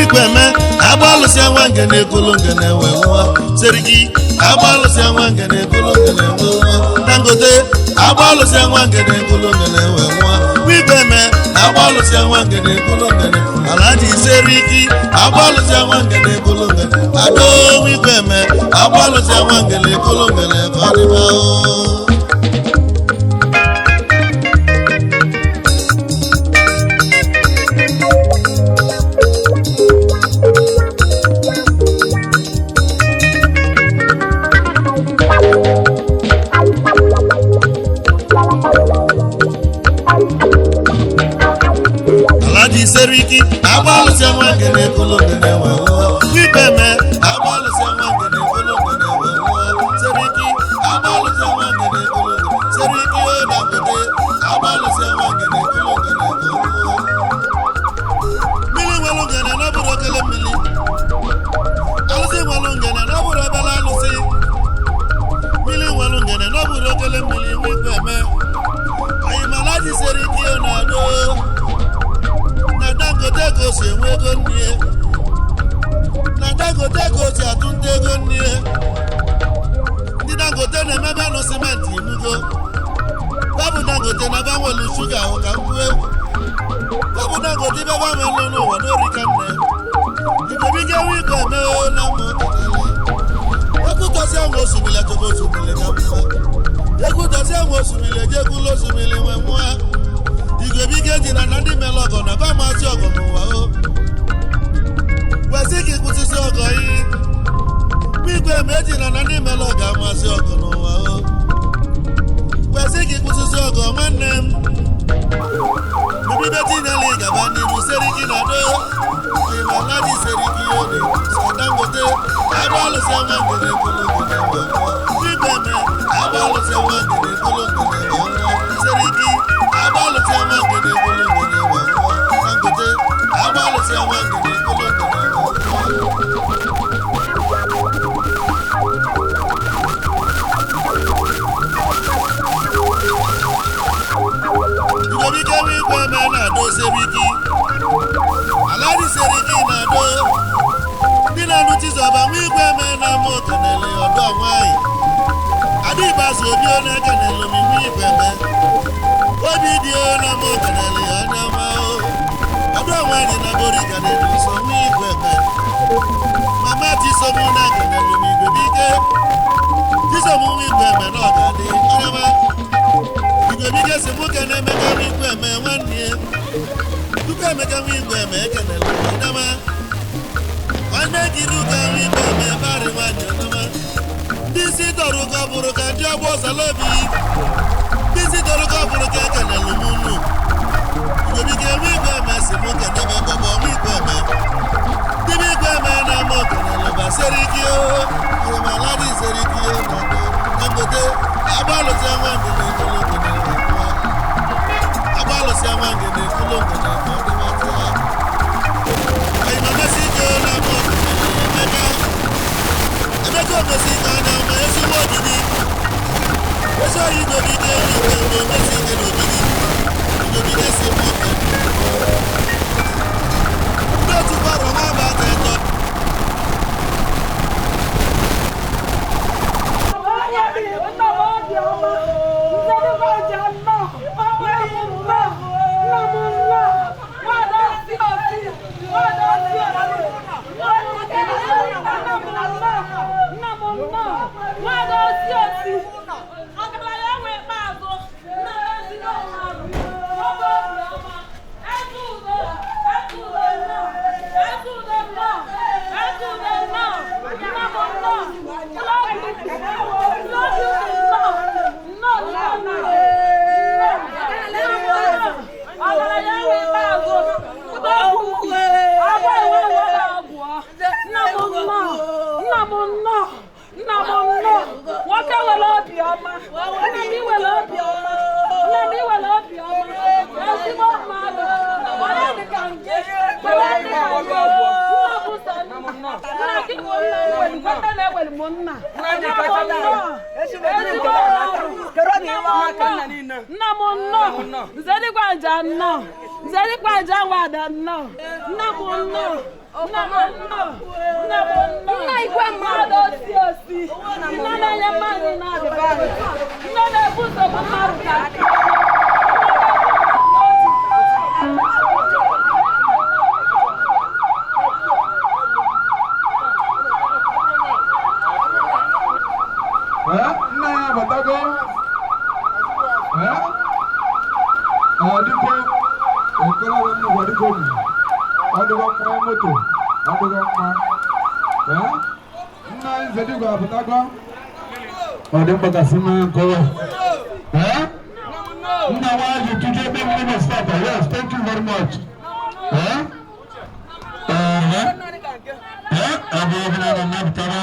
Ikweme agbalụsịa nwa ngene egolo ngene wee nwa Seriki agbalụsịa nwa ngene egolo ngene wee nwa Dangote agbalụsịa nwa ngene egolo ngene wee nwa Ikweme agbalụsịa nwa ngene egolo ngene Alhaji Seriki agbalụsịa nwa ngene egolo ngene Ado Ikweme agbalụsịa nwa ngene egolo ngene ka ọ dịba o. Alhaji Seriki agbalụsịa nwa ngene egolo ngene wee nwụọ Ikweme agbalụsịa nwa ngene egolo ngene wee nwụọ Seriki agbalụsịa nwa ngene egolo ngene Seriki o Dangote agbalụsịa nwa ngene egolo ngene wee nwụọ. Mmiri nwelu ngene na ọ bụrụ okele mmiri, alụsị nwelu ngene na ọ bụrụ obele alụsị, mmiri nwelu ngene na ọ bụrụ okele mmiri. Nwa Ikweme anyị ma Alhaji Seriki o na-ado na Dangote ka o si enwe ego nne, na Dangote ka o si atụ nta ego nne. Ndị Dangote na-emebe anụ simenti imugo babụ Dangote na banwelu shuga ahụ ka m kwuo babụ Dangote ibe banwelu n'ụwa n'orika nne ibebike wiko emeo na mma ekwutọsi anwụ osimiri achọba osimiri ka mma ekwutọsi anwụ osimiri ejekwula osimiri nwe nwa igwebike ji na ndị mere ọgọ na ba maazị ọgọ n'ụwa o kwesị ka ịkwụsịsị ọgọ yi igwe ma eji na ndị mere ọgọ amasị ọgọ n'ụwa o kwesị ka ịkwụsịsị ọgọ nwanne m ebibe tinyela ịgaba n'iru Seriki na do Alhaji Seriki ode Dangote agbalụsịa nwa ngene egolo ngene wee nwụọ Ikweme agbalụsịa nwa ngene egolo ngene wee nwụọ Seriki agbalụsịa nwa ngene egolo ngene wee nwụọ Dangote agbalụsịa nwa ngene egolo ngene wee nwụọ. Igwebike Ikweme na-ado Seriki Alhaji Seriki na-ado ndị na-anụ Chizọba nwa Ikweme na-ama okenele ọdọ nwanyị Adịbaso obi ọ na-ekenele m nwa Ikweme obi dị o na-ama okenele ya anya ma o ọdọ nwanyị na borika na-edu nsọ nwa Ikweme mama Chisom na-ekenele m Igwebike Chisom nwa Ikweme na ọ ga-adị anya ma Igwebike si nwoke na-emeka nwa Ikweme nwanne ya tupu Emeka nwa Ikweme ekenele m ọdama nwanne jiri ụka nwa Ikweme barị nwanyị ọdama ndị isi tọrọ ụka bụrụ ka ndị ọgbọ ọzalaobi ndị isi tọrọ ụka bụrụ ka ekenele m unu Igwebike nwa Ikweme si m kenebe bọbọ nwa Ikweme dịbe Ikweme na ama okenele ba Seriki o Alhaji Seriki o na Dangote agbalụsịa nwa ngene egolo ngene wee nwụọ agbalụsịa nwa ngene egolo ngene ka ọ dịba taa anyị ma mesị ike na ama okenele Emeka Emeka omesi ike anya ma ezigbo ogidi ezi oyi Igwebike Ikweme omesi ike na ogidi Igwebike si m oke ndị otu gbara nwa agbata ịtọ. Ọgaranya nwe ikpeazụ. Nzeligwe nja nnọọ. Nzeligwe nja nwada nnọọ. Nna m nnọọ. Nna m nnọọ. Nna m nnọọ. Nna igwe mmadụ osi osi. Nna na-enye mmadụ na-adịba. Nna na-ebu nsogbu mmadụ ka aka. Nna ya abatago. Dịko ekele nnukwu dịko bi ọdịgo mma moto ọdịgo mma. Nna Nzedigwe abatago. Ọ dị mkpa kasị mma nkọwa. Nna nwaanyị tuju ebe mmiri na stop. Yes, thank you very much. Ọ bụ obi na nnapụtara.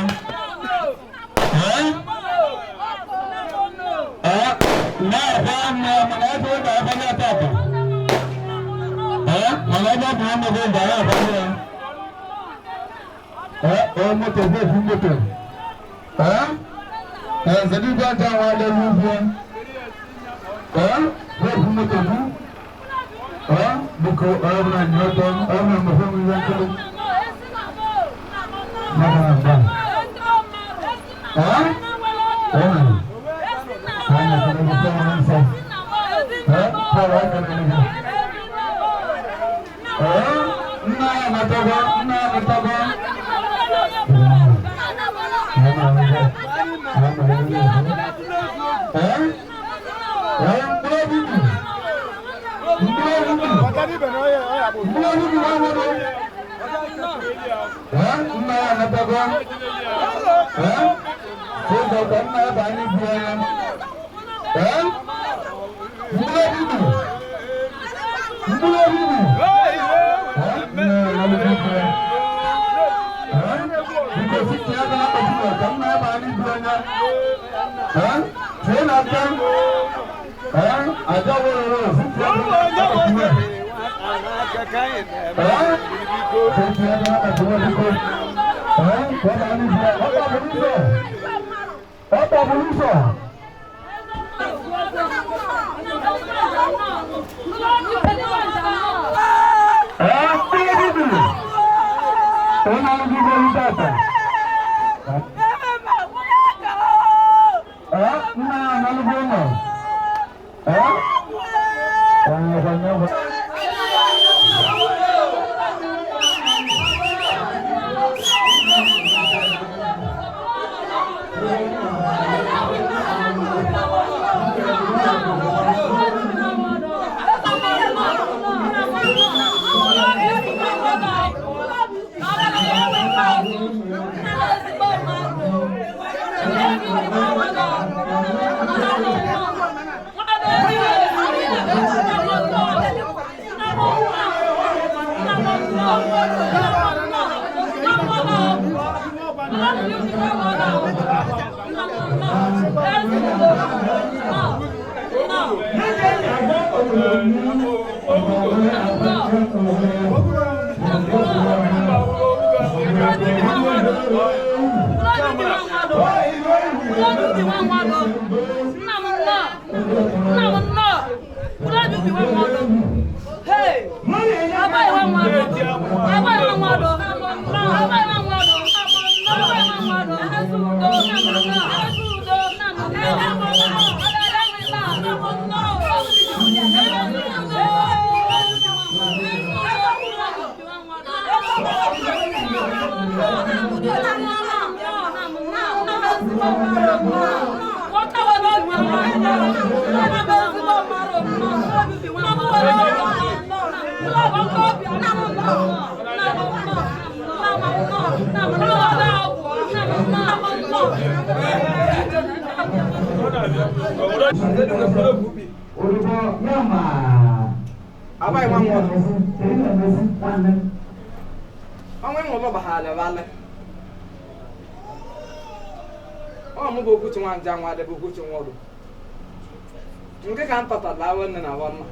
Nke ka ntọtara awọ nne na awọ nna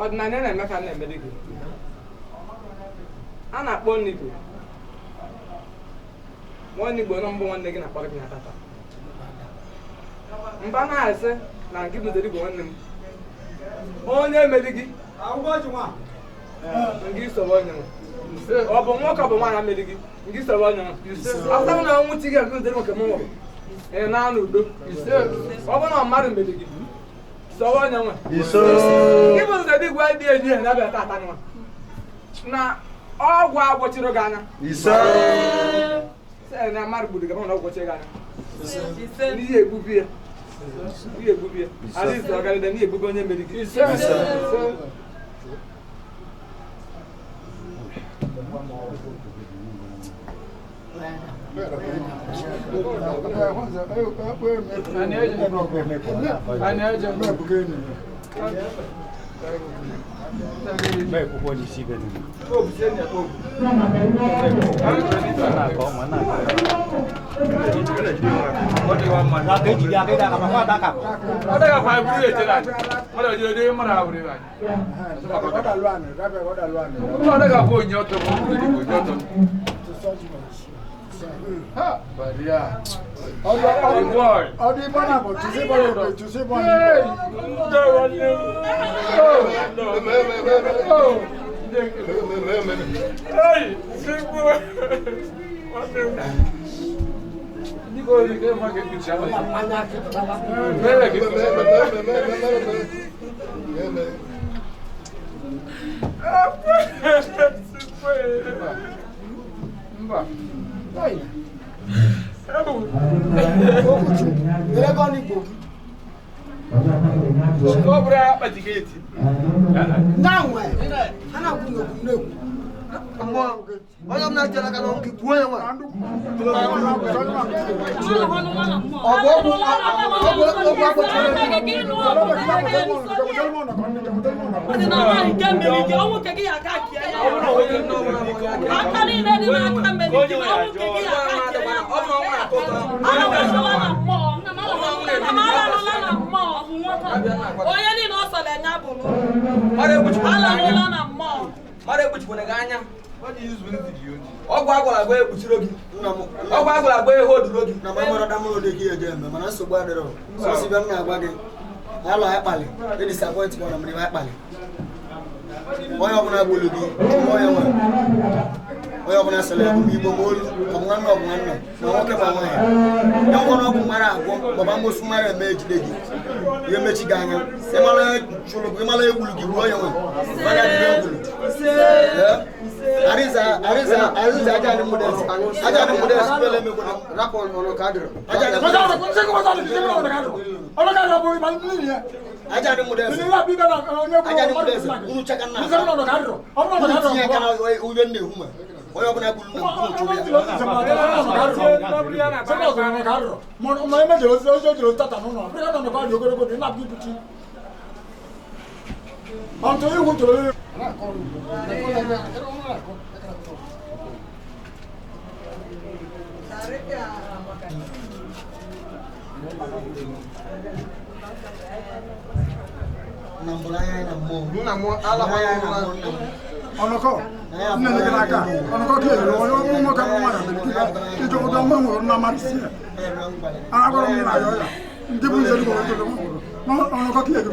ọdịnala na-eme ka na-emere gị a na-akpọ n'Igbo nwanne Igbo nọ mbụ nwanne gị na-akpọrọ gị na tata mba na-asị Na nke bụ Nzeribe nwanne m. Onye meri gị nke isoro onye nwe. Ọ bụ nwoke ọ bụ nwaanyị meri gị nke isoro onye nwe. Afta na ọnwụ chi gị nke Nzeribe nke m nwụrụ. Ị na n'udo. Ọ bụ na mmadụ meri gị sọrọ onye nwe. Nke bụ Nzeribe dị enyi ya na-abịa tata nwa. Na ọgwụ agwọchiri gị anya. Na mmadụ gburu gị mana ọgwụ gị anya. N'ihe egbubi ya. N'ihe egbubi ya. Adịghị ọgarịda n'ihe egbubi onye mere gị. Onye niile ọ sọrọ nya bụrụ alalụla na mmụọ. Mmadụ ekpuchikwere gị anya. Ọgwụ agwara agwa ekpuchiri gị. Ọgwụ agwara agwa ehe oduro gị. Na mamara damụrụ dị gị eje eme mana nsogbu adịrọ. Sosi bịa m na-agwa gị. Alọ akpali, e disappoint gị na mmiri akpali. Onye ọbụla gburu gị, onye nwe. Onye ọbụla sịrị ya bụ Igbo ma olu, ọ bụ nwanne ọ bụ nwanne, ma nwoke ma nwaanyị. Ya nwere ọgwụ mara agwọ, maọbụ amosu mara eme ejide gị. Ihe mechi gị anya. Ịmara egburu gị gbuo onye nwe. Mana gị egburu. Ariza ariza ariza aja ni mudes. Aja ni mudes pele me ko rapọ ọnụ ka adịrọ. Aja ni mudes. Aja ni mudes. Aja ni mudes. Unu chaka na. Unu tinye aka na uwe nne huma. Onye ọbụla gburu na mkpu chụrụ ya. Na mbụrụ anya na mmụọ. Nna m alakwa Anya na mmụọ nna m. Ọnọkọ nne gị n'aka ọnọkọ ka elere onye ọmụ nwoke bụ nwaanyị mere kịta ịchọpụta mgbe nwụrụ nna mmadụ si ya anagwara m na ya ọya ndị bụ nze dịgboro ntụtụ m ọnọkọ ka elere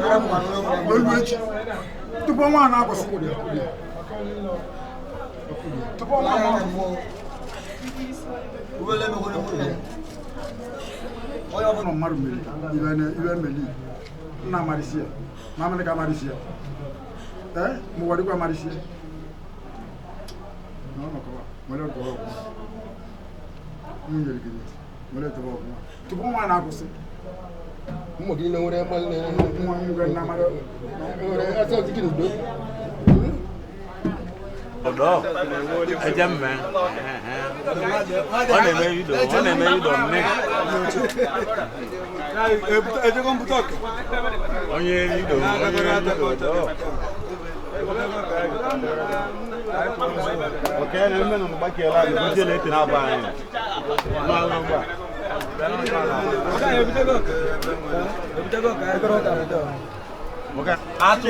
olu echi tupu ọnwa na-akwụsị tupu ọnwa na-akwụsị mmadụ mere iwe meli nna amarịsị ya na amalika amarịsị ya ee mụwa dịkwa amarịsị ya. Tupu nwa na-akwụsị ụmụ gị nwere mmadụ Ọ̀dọ́ ẹjẹ mmẹ ọ na-eme ido ọ na-eme ido nne onye ido onye ido ọdọ. Oke na-eme na mgbakela anyị bute na ete na-agba anyị n'ala mgba. Atụ.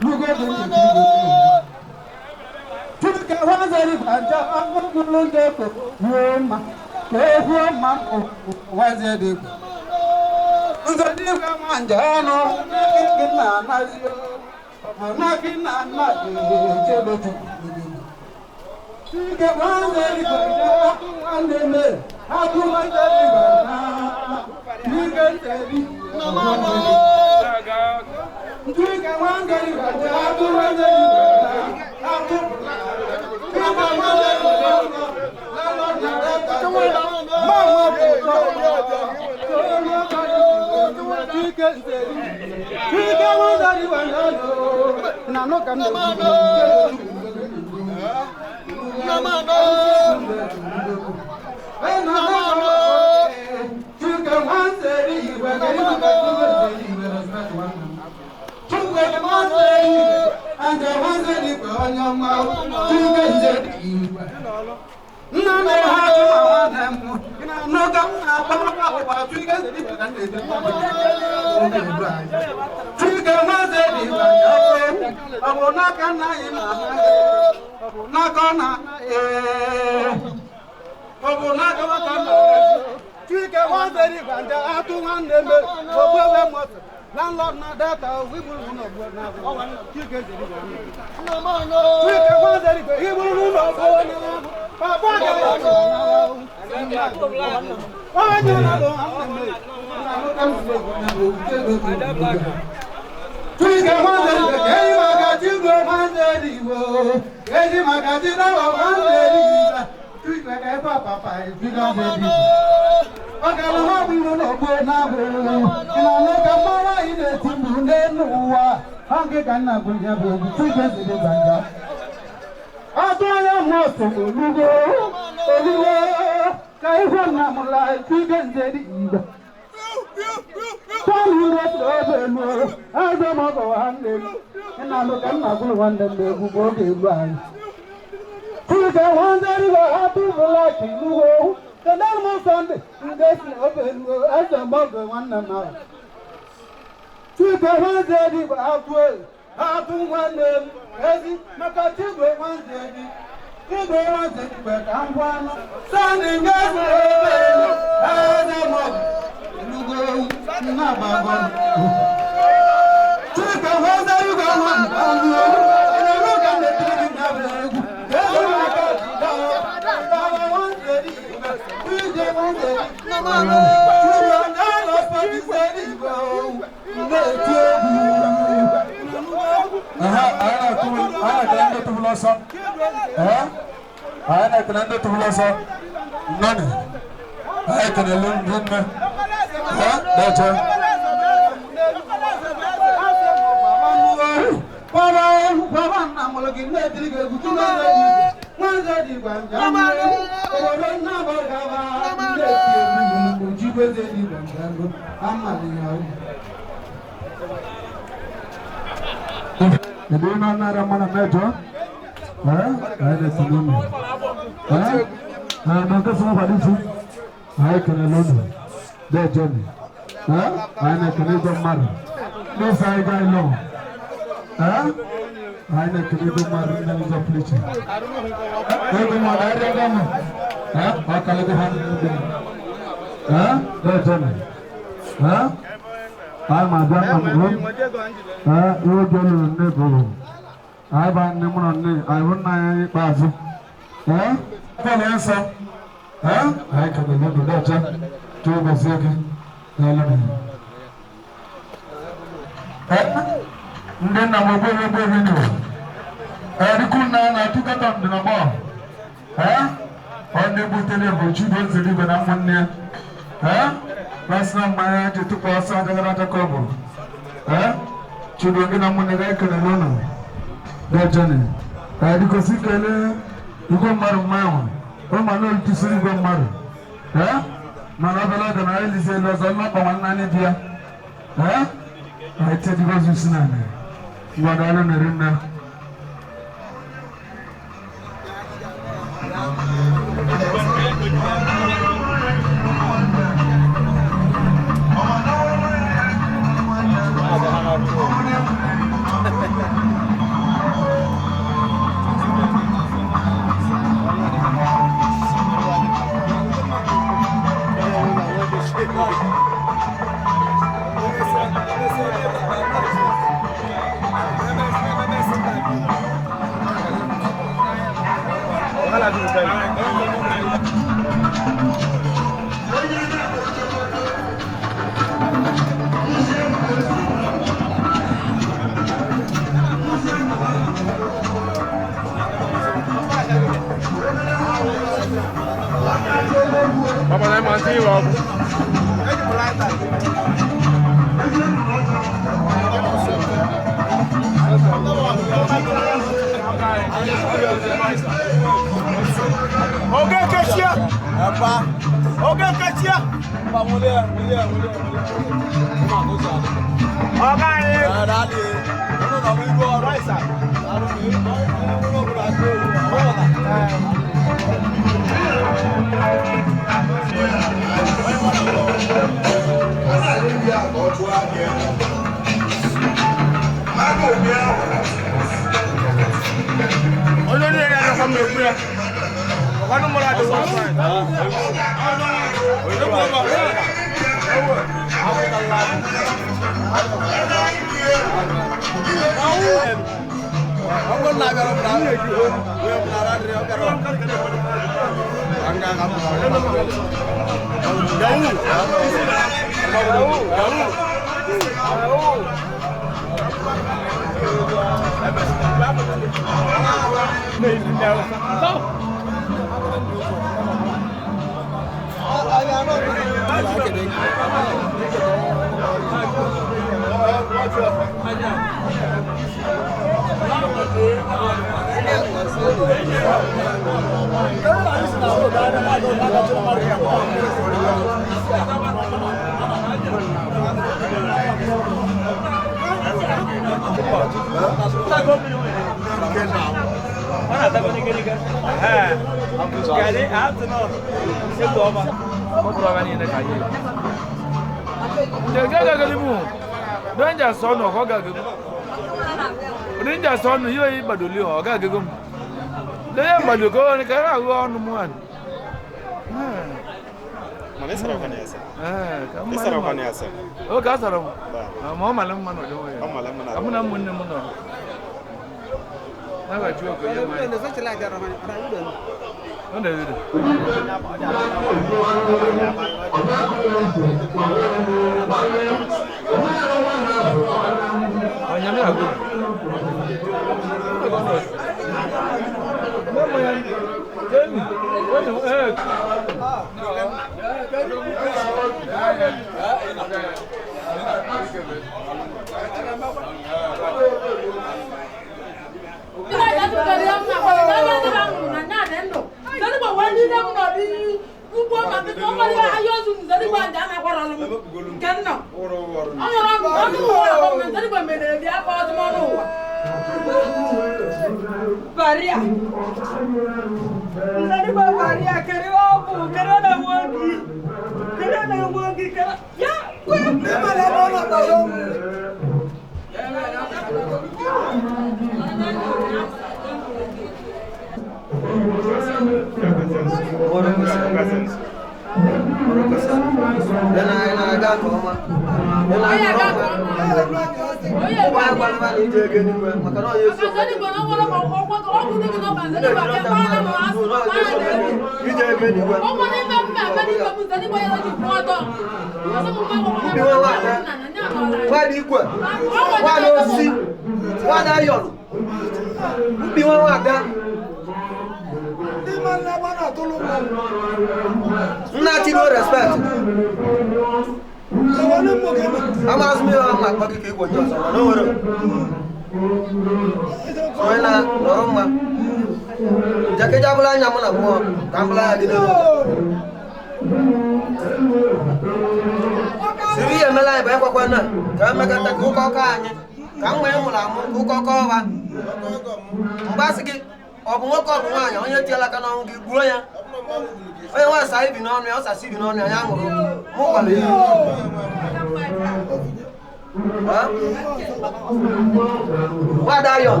Nwada Ayọn,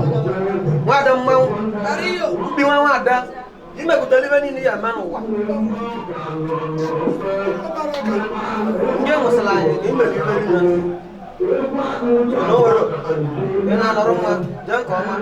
nwada mmanwụ, mkpi nwa nwada, imepụtara ibe niile ya eme n'ụwa. Ndị nwụsịrị anyị na imere ibe niile. N'owere, ị na-anọrọ nwa, jee nke ọma.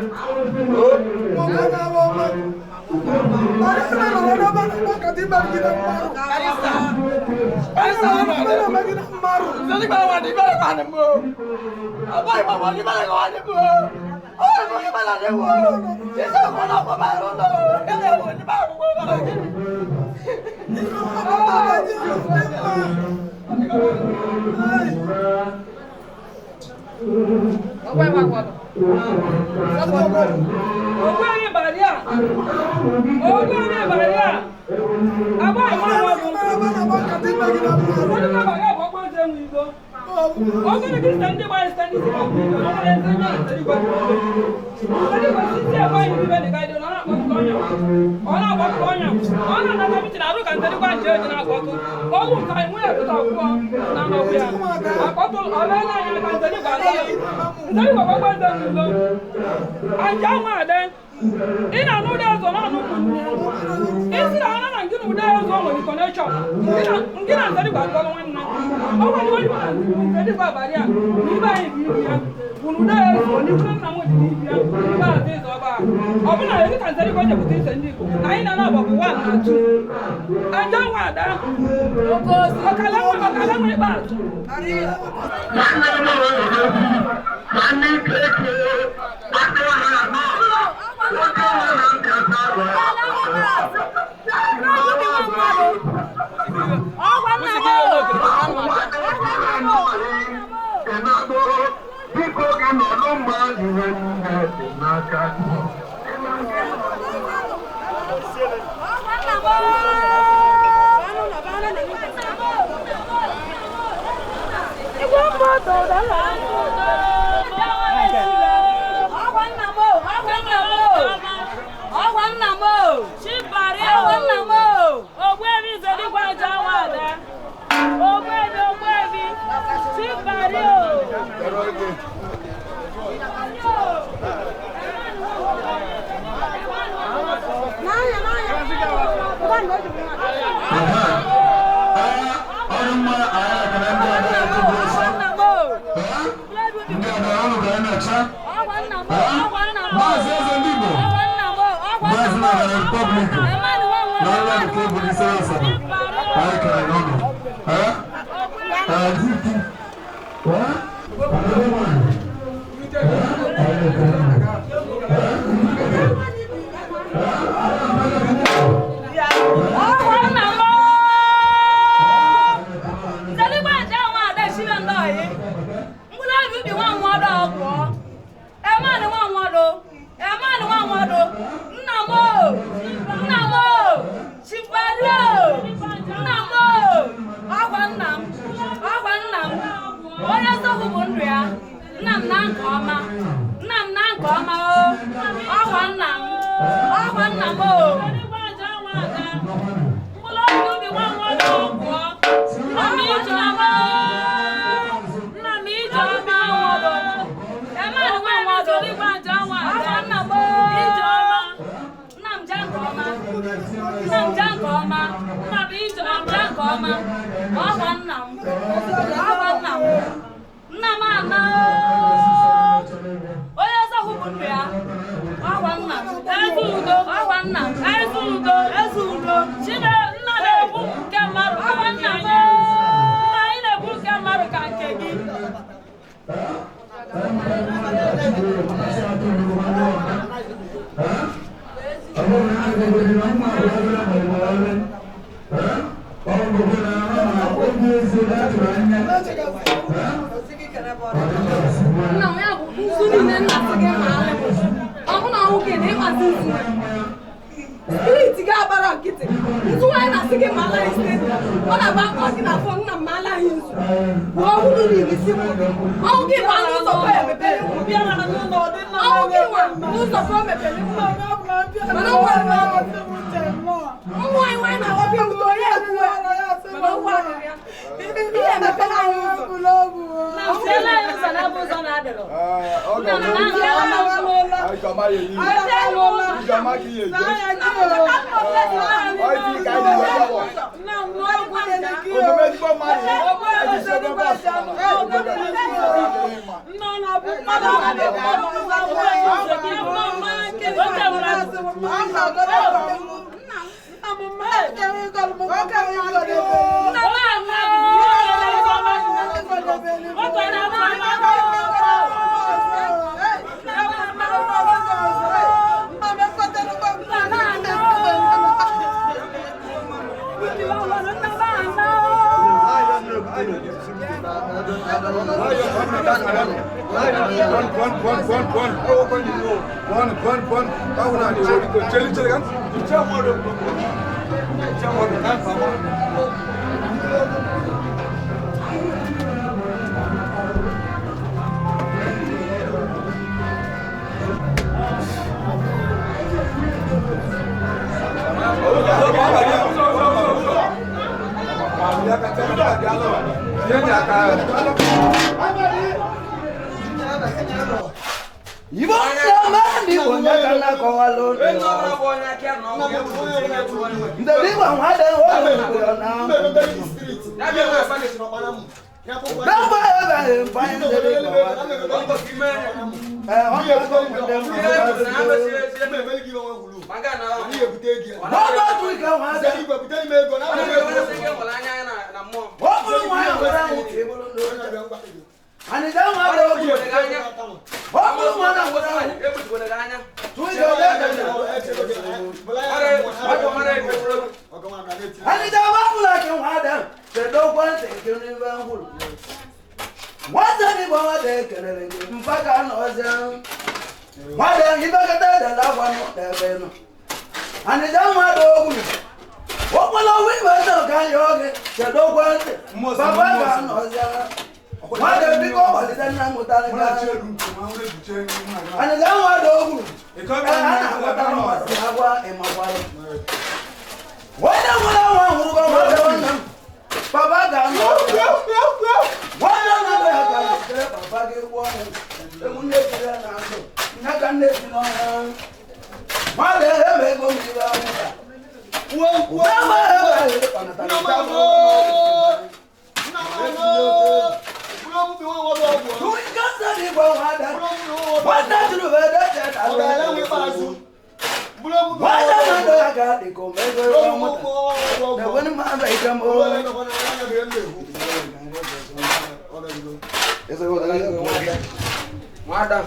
Nwada.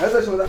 Eze shoda.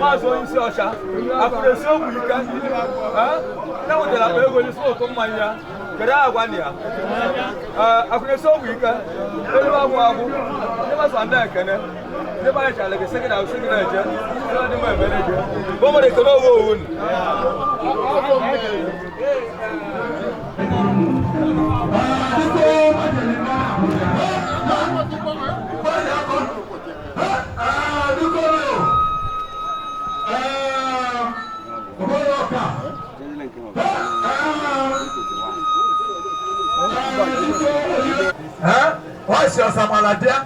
Maazị onye isi ọcha akụrụesi ogwu ike na wetara akpa ego n'isi ụtụ mmanya kedu agwa na ya akụrụesi ogwu ike elu agwụ agwụ ndị gbasa ndị ekene ndị gbara chara gị sị gị na sị gị na-eje ndị ọdị mma eme na-eje bụ nwere ekene owu owu nụ. Wọ́n ọ̀sàmàlà díẹ̀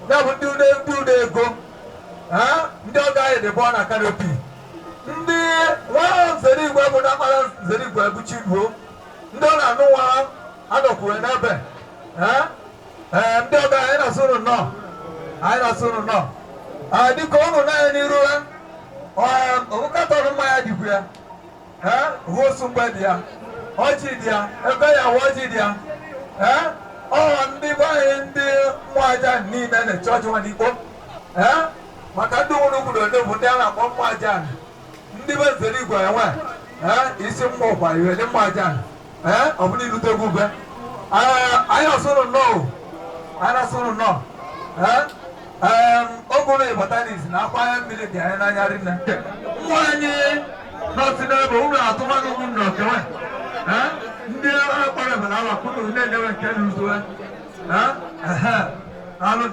náà bụ ndị ụlọ ego ndị ọga anyị dị bụọ na kanopi ndị nwa nzere igwe bụ na mara nzere igwe bụ Chibuo ndị ọ na-anụ nwa anọkwuru n'ebe ndị ọga anyị na-asụ unu nnọọ anyị na-asụ unu nnọọ dịka unu na-anya n'iru ha ọkụkatọrọ mmanya dịkwu ya hụosu mgbe dị ya ọjị dị ya ebe ya hụ ọjị dị ya ọ ndị be anyị ndị mmụọ aja niile na chọọchị nwanikpo maka ndị nwere obodo ndị bụ ndị a na-akpọ mmụọ aja ndị be nzere igwe enwe isi mmụọ kwa iwe ndị mmụọ aja ọ bụla ilute egwu ube anyị asụrụ nnọọ anyị asụrụ nnọọ oge ụlọ ịbatanis na akwa anya mmiri dị anyị n'anya rinne mmụọ anyị nọsị n'ebe ụlọ atụmatụ ụmụ nkewe ndị akpọrọ ebere awa kwuru na-enyewe nke n'uzuwe alụ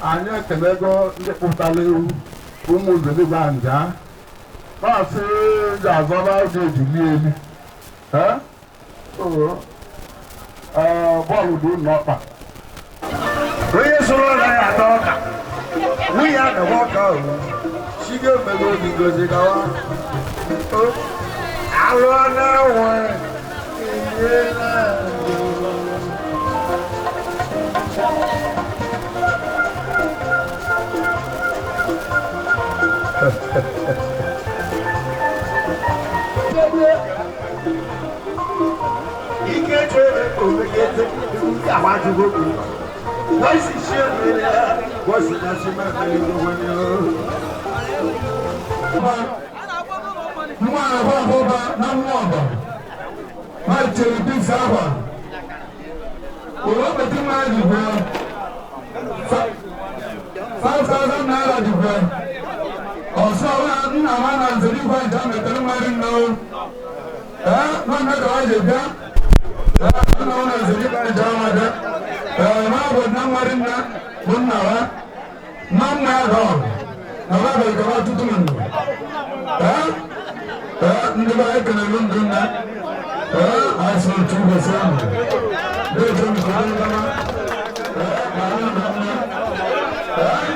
Anyị ekelego ndị kpụtara ewu ụmụ nzeligwe nja na-asị ga-azọba oge ejili elu bọọlụ dị n'ọkpa. Onye soro ọra ya ata ọka nwunye adagwa ọka ahụ Chigo mego obi gozi gawa. Alụ na-enwe ihe. Ike chere omekete awájúgbò kù. Wọ́n sì ṣe é wọ́n sì máa ṣe máa tẹ̀lé gbogbo ní o. Nwa abụọ na nwa ọba ma chere pizza akwa owo peti mma jikwa 5,000 naira jikwa ọsọ nna ma na nzeri kwa ncha metere mmadụ nna o ee nwanne ka wa ji bịa ee nna na nzeri kwa ncha ma bịa ee ma bụ nna mmadụ nna bụ nna wa nna mma ya dọọ na ba bụ ka ba tutu nụ ee ee ndị ba ekelelu ndụ nna ee asị otu ụbọchị ahụ na-eche m ka onye gama ee ma ha na nna ee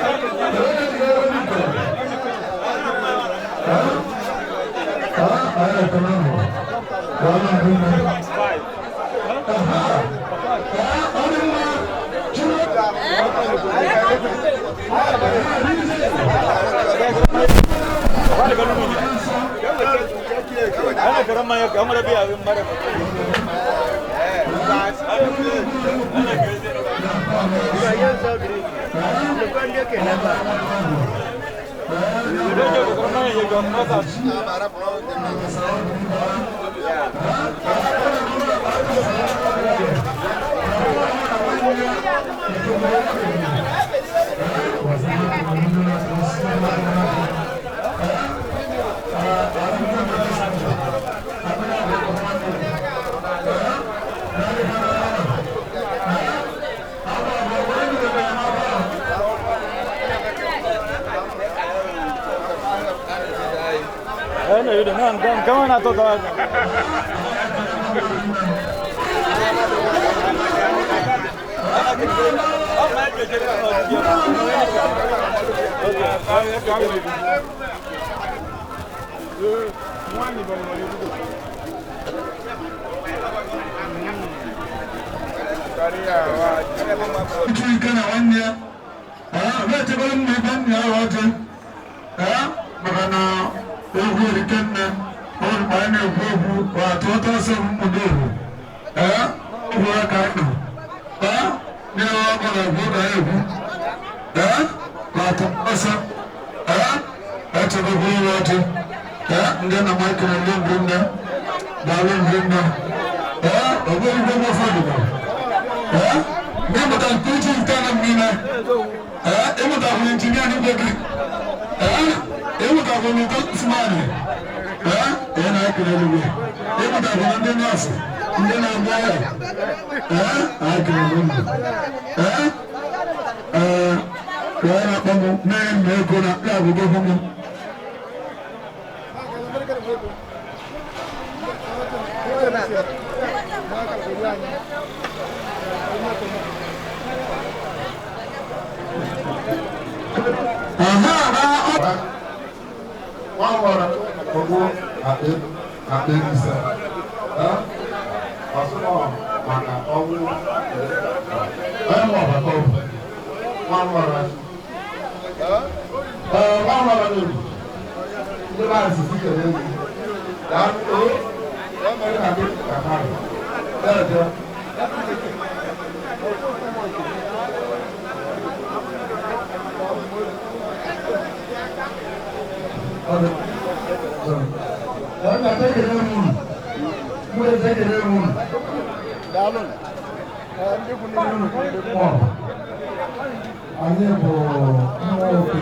Ike na nwanne ya na-echebere mma ibe nna ya ọjị maka na egwu erike nne ọ mgbe anyị na-ekwu okwu atụọta ọsọ mmadụ ohu egwu aka ndụ n'ihe ọkụ na-ekwu ka anyị ekwu ka atụ ọsọ echebekwa iwe ọjị ndị na Michael ndị mbụ nne daalụ ndị nne ọ bụghị igwe ụfọdụ ịmụta nke uche nke na mmiri ịmụta bụ injinia n'igwe gị ịmụta bụ nke smanị ị na-ekele eluigwe ịmụta bụ ndị nọọsụ ndị na-agba ọrịa ekele unu ka ọ na-akpọ m mee m ego na ya bụ gị m. Wọ́n gbogbo àpè ìsẹ̀ ọ̀sùnmọ̀ màkà ọ̀wọ́ ẹ̀mọ̀ bàtọ̀ wọ́n wọ̀rọ̀ wọ́n wọ̀rọ̀ lórí ndị bá sisi kẹ̀lé mi dàbí ó ẹ̀mọ̀ àbí kàkà rẹ̀ bẹ́ẹ̀ jẹ́. Anyị bụ nwa nwoke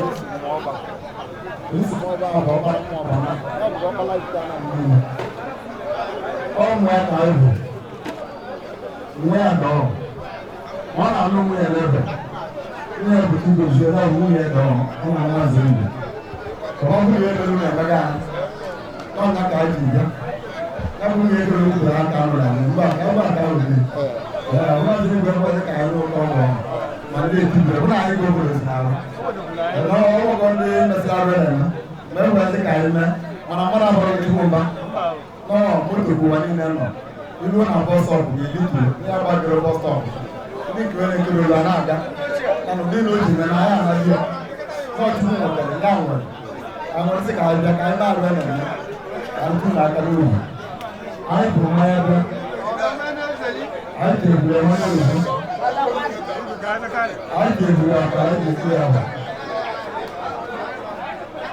ọmụ aka ịbụ nwa ya dọọ ọ na-alụ nwunye n'ebe nwunye bụ Chigozie na nwunye dọọ ọ na nwa Nzeribe ka ọ bụrụ ebe elu na-emega anyị n'ọnya ka anyị ji bịa ya bụ nwunye ebe elu kwuru aka nụrụ anyị mgbe aka ebe aka ahụ dị nwa Nzeribe ekwesị ka anyị ụtọ ọgwụ ma ndị etibere bụ na anyị ga obodo si n'ahụ ọgwụgwọ ndị mesịrị arụ na-eme ma e nwere ka anyị mee mana mmadụ abụrụ chukwu mba nọọ moto bụ ụwa niile nọ ilu na bọs stọpụ ga-elitu ndị agbagoro bọs stọpụ ndị nke nwere nkiri olu a na-aga mana ụdị na o ji mee na anyị anaghị ya nọọ chukwu nwetara ya nwere aṅụrị sị ka anyị bịa ka anyị na-arụ ya na-eme ka anyị tụ n'aka n'obi anyị pụrụ mmanya bịa anyị teburu ya onye ozu anyị teburu ya ka anyị ga-esi ya bụ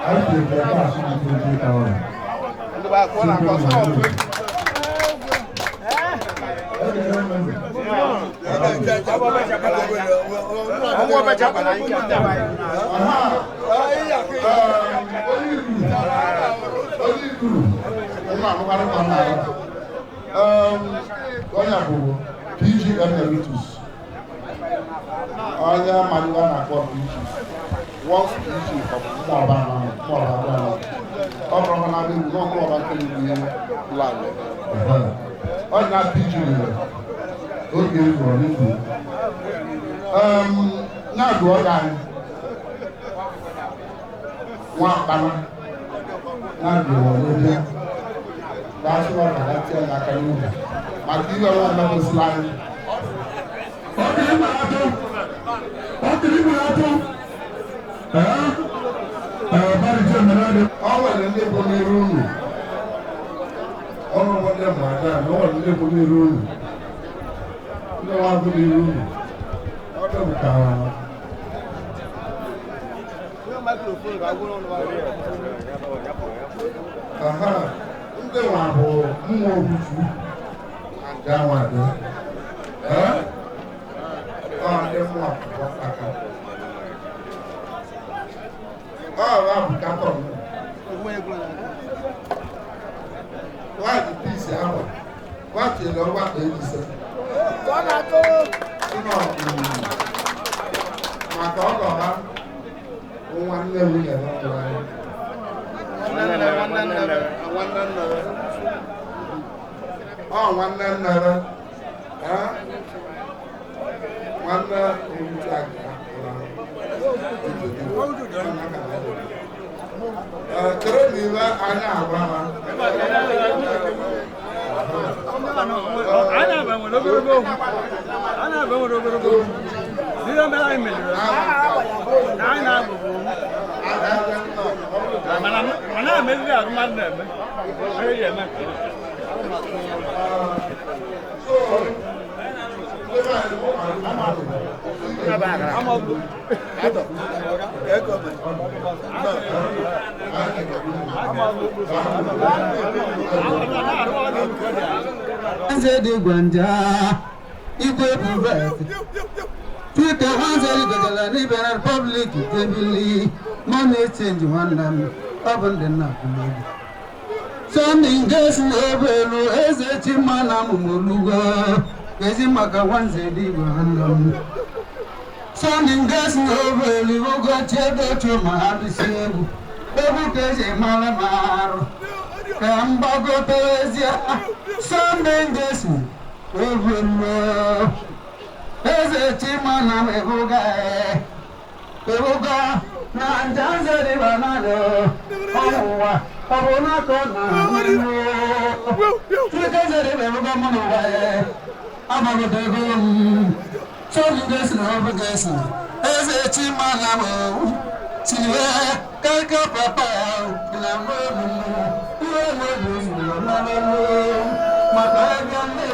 anyị teburu ya ka asụ na 20,000. Onye bụ PG Emeritus, onye mmadụ na-akpọ PG, once PG ọ bụ mmụọba mmụọba ọ bụrụ na adị na ọmụọba kere ihe ụlọ ọ na PG rere oge ezuru n'ikwu na-adụ ọga anyị nwa akpana na-adụ ọlụbịa ga-asụ ọ ga tie ya aka n'ubi maka ihe ọnwa mmegosila anyị. Ọ nwere ndị bụ n'iru unu ọrụ ndị mmadụ a na ọ nwere ndị bụ n'iru unu ndị nwa bụ n'iru unu ọ dị m ka aha ndị nwa bụ mmụọ okwuchu na nje anwa dị ọ ndị mmụọ aka ọ bụ katọn wáàdì píìsì ahụ wáàtì lọ wáàtì èyí sẹ. Maka ọgọ ha nwanne nwunye n'ọrụ anyị. Ọ nwanne nne ya nwanne owutu aka. Kere na iwe anya agwa ha. Na-abụ nwere ogologo ihe mere anyị meriri na anyị na-abụbụ mana na-emeziri arụ mmadụ na-eme anyị ji eme nke Nze dị gwanja igwe buvet Peter Nwanze gojala n'ibe na Republic debili money change nwanne m ọ bụ ndị nna kwuru. Sọnị ngesi na-ebu elu eze Chima na mụmụlugo ezi maka Nwanze dị nwanne m. Sọnị ngesi na-ebu elu ogo chiedochu ma ha bisi egwu egwu ka eji mara m arụ ka mgbagote ezie. Sọnị ngesi ebu elu eze Chima na m ebuga ebuga na njanze dịba n'alụ ọnwụwa ọ bụ n'aka na Chike dịba ebuga mụ n'ụwa ya agbagotego m. Sọnị ngesi na ọbụ gesi eze Chima na m tiwe kaka papa na mụ ihe na-ebu zuru mara mụ maka ebe nne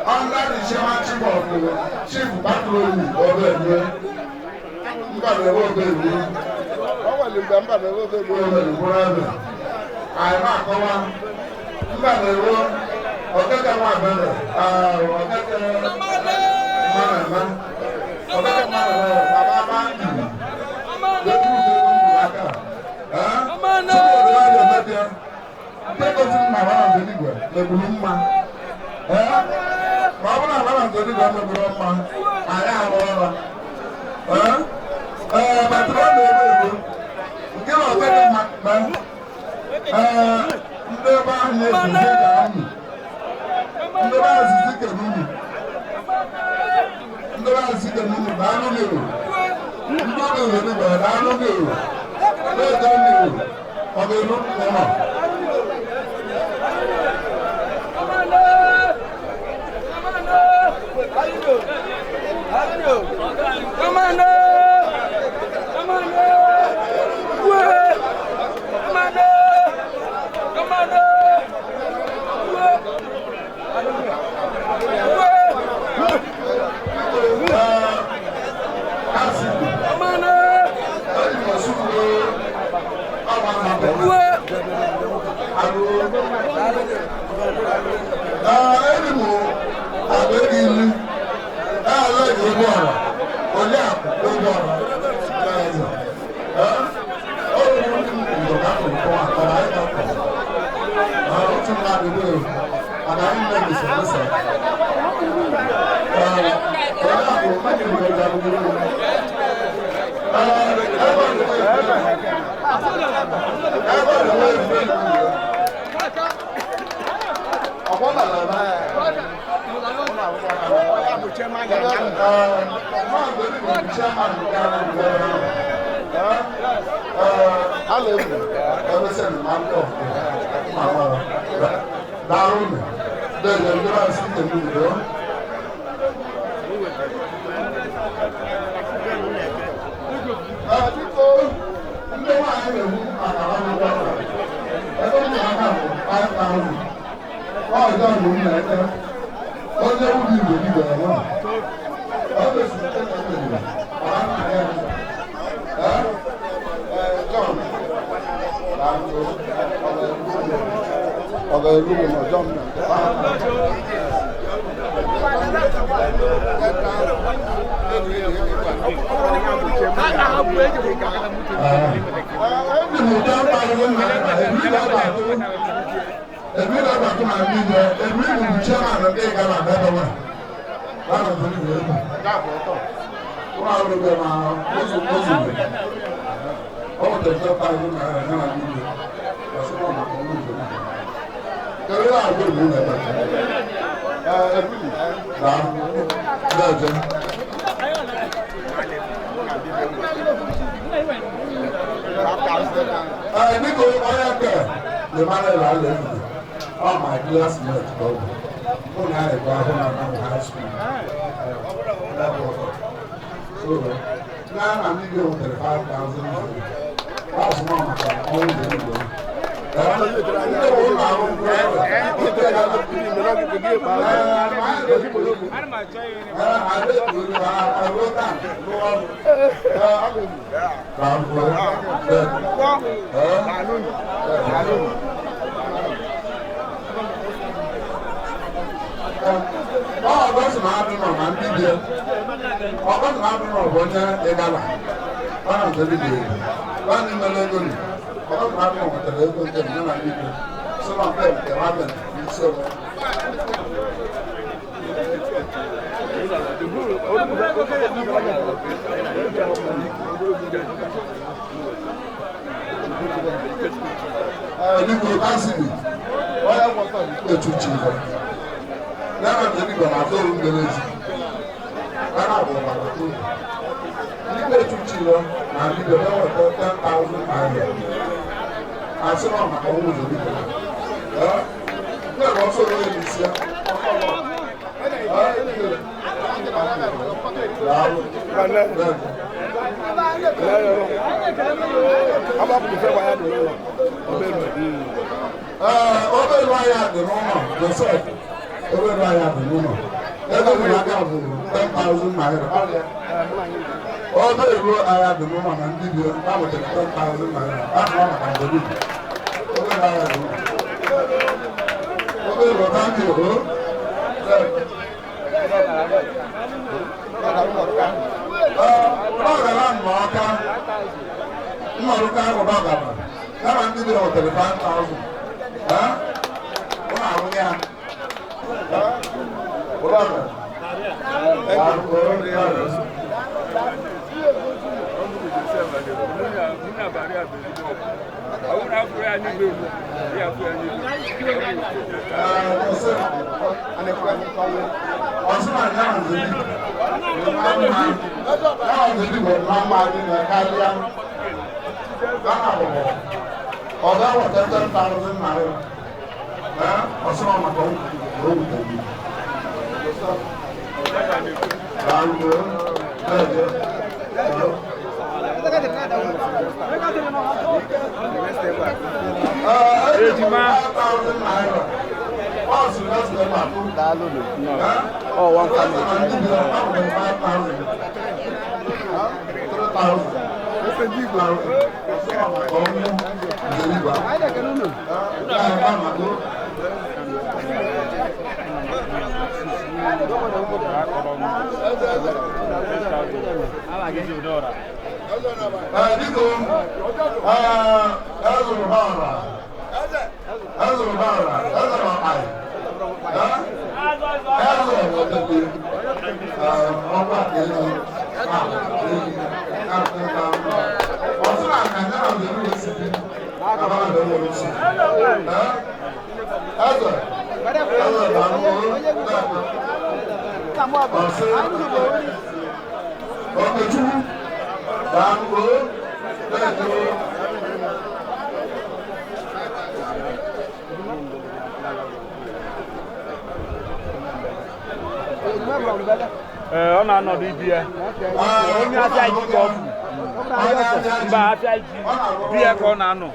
Under the chairmanship of Chief Patroli Obelue, Mbadebe Obelue, Mbadebe Obelue, anyị na-akọwa Mba na-ewo ọkaka nwa abere ọkaka mmanama ọkaka mmanama baba mandi lójú ìdè aka sọ́kòrò ya yọ mẹ́bíà nke gosiri na abara nzeligwe megburu mma ma ọ bụrụ na abara nzeligwe megburu mma anyị arụ ọrụ ee batịrị ọ na-ebe ego nke na ọkaka mma ndị ebe ahụ na-eguzo ga unu ndị ebe ahụ zizi kere unu ndị ebe ahụ zizi kere unu na anụ na-eru ndị oge were gbara na anụ na-eru na-ede na-eru ọ ga-eru ụlọ. Thank you. Ọgara mmọka mmọrụka ahụ dọgara kama ndị dị họtelụ 5,000. Ụlọ ahụ ya. Ụlọ ọ̀gá wọ̀ 10,000 naira. Ọ̀sán ọmọ kan ó wù tẹ̀lé. Ejima. Oh, one family. Biko, ezụrụ bara, ezụrụ bara, ezụrụ akpaị, ezụrụ ọtụtụ ọkwa elu, ọtụ na aka ndị na nzere osisi, aba na nzere osisi. Eze, eze na mbụ, ọsị, Okechukwu. Dàgbò lẹ́jọ́. Ee, ọ na-anọdụ ibi ya. Onye afịa ji ka ọ bụ. Mba, afịa ji bi ya ka ọ na-anọ.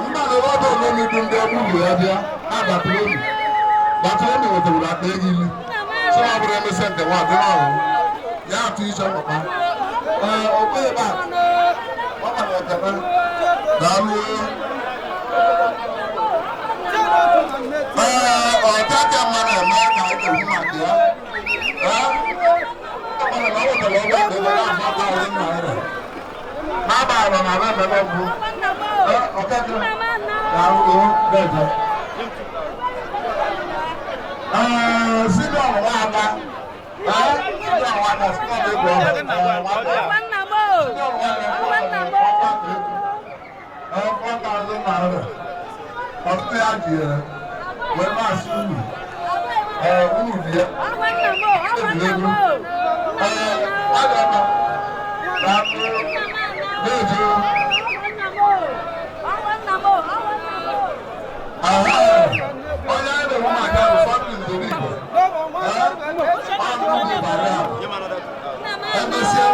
Mmadụ ọdụ n'olu ndị ọgbụ ya bịa abatụrụ batụrụ wetara akpa ego ilu sọ ọ bụrụ emesịa nke nwa dị n'ọrụ ya atụ iche ọkpa ee ọkpa ebe a ọ mara ekele daalụ. Ee, ọkaka mmadụ eme ka anyị ga-ekwu maka ya. Ee, ọ mara na ọ wetara ọgwụ akpa ego na-afọ aka ọdị naira n'abalị na ala ememe mbụ. Ee, ọkaka daalụ deje. Ee, Simeon Nwaka. Ee, Simeon Nwaka, Simeon egwu ọhụrụ. Ee, Nwaka. Simeon Nwaka, Nwaka egwu. Ee, 4,000 naira. Ọtụtụ ya ji ya wee na-asị uru. Ee, uru dị ya. Egwuregwu. Ee, Nwaka. Daalụ. Deje. Aha. Onye anyị na-ekwu maka bụ family Nzeribe. Ee, ọ bụ ịbarị ahụ. Emesịa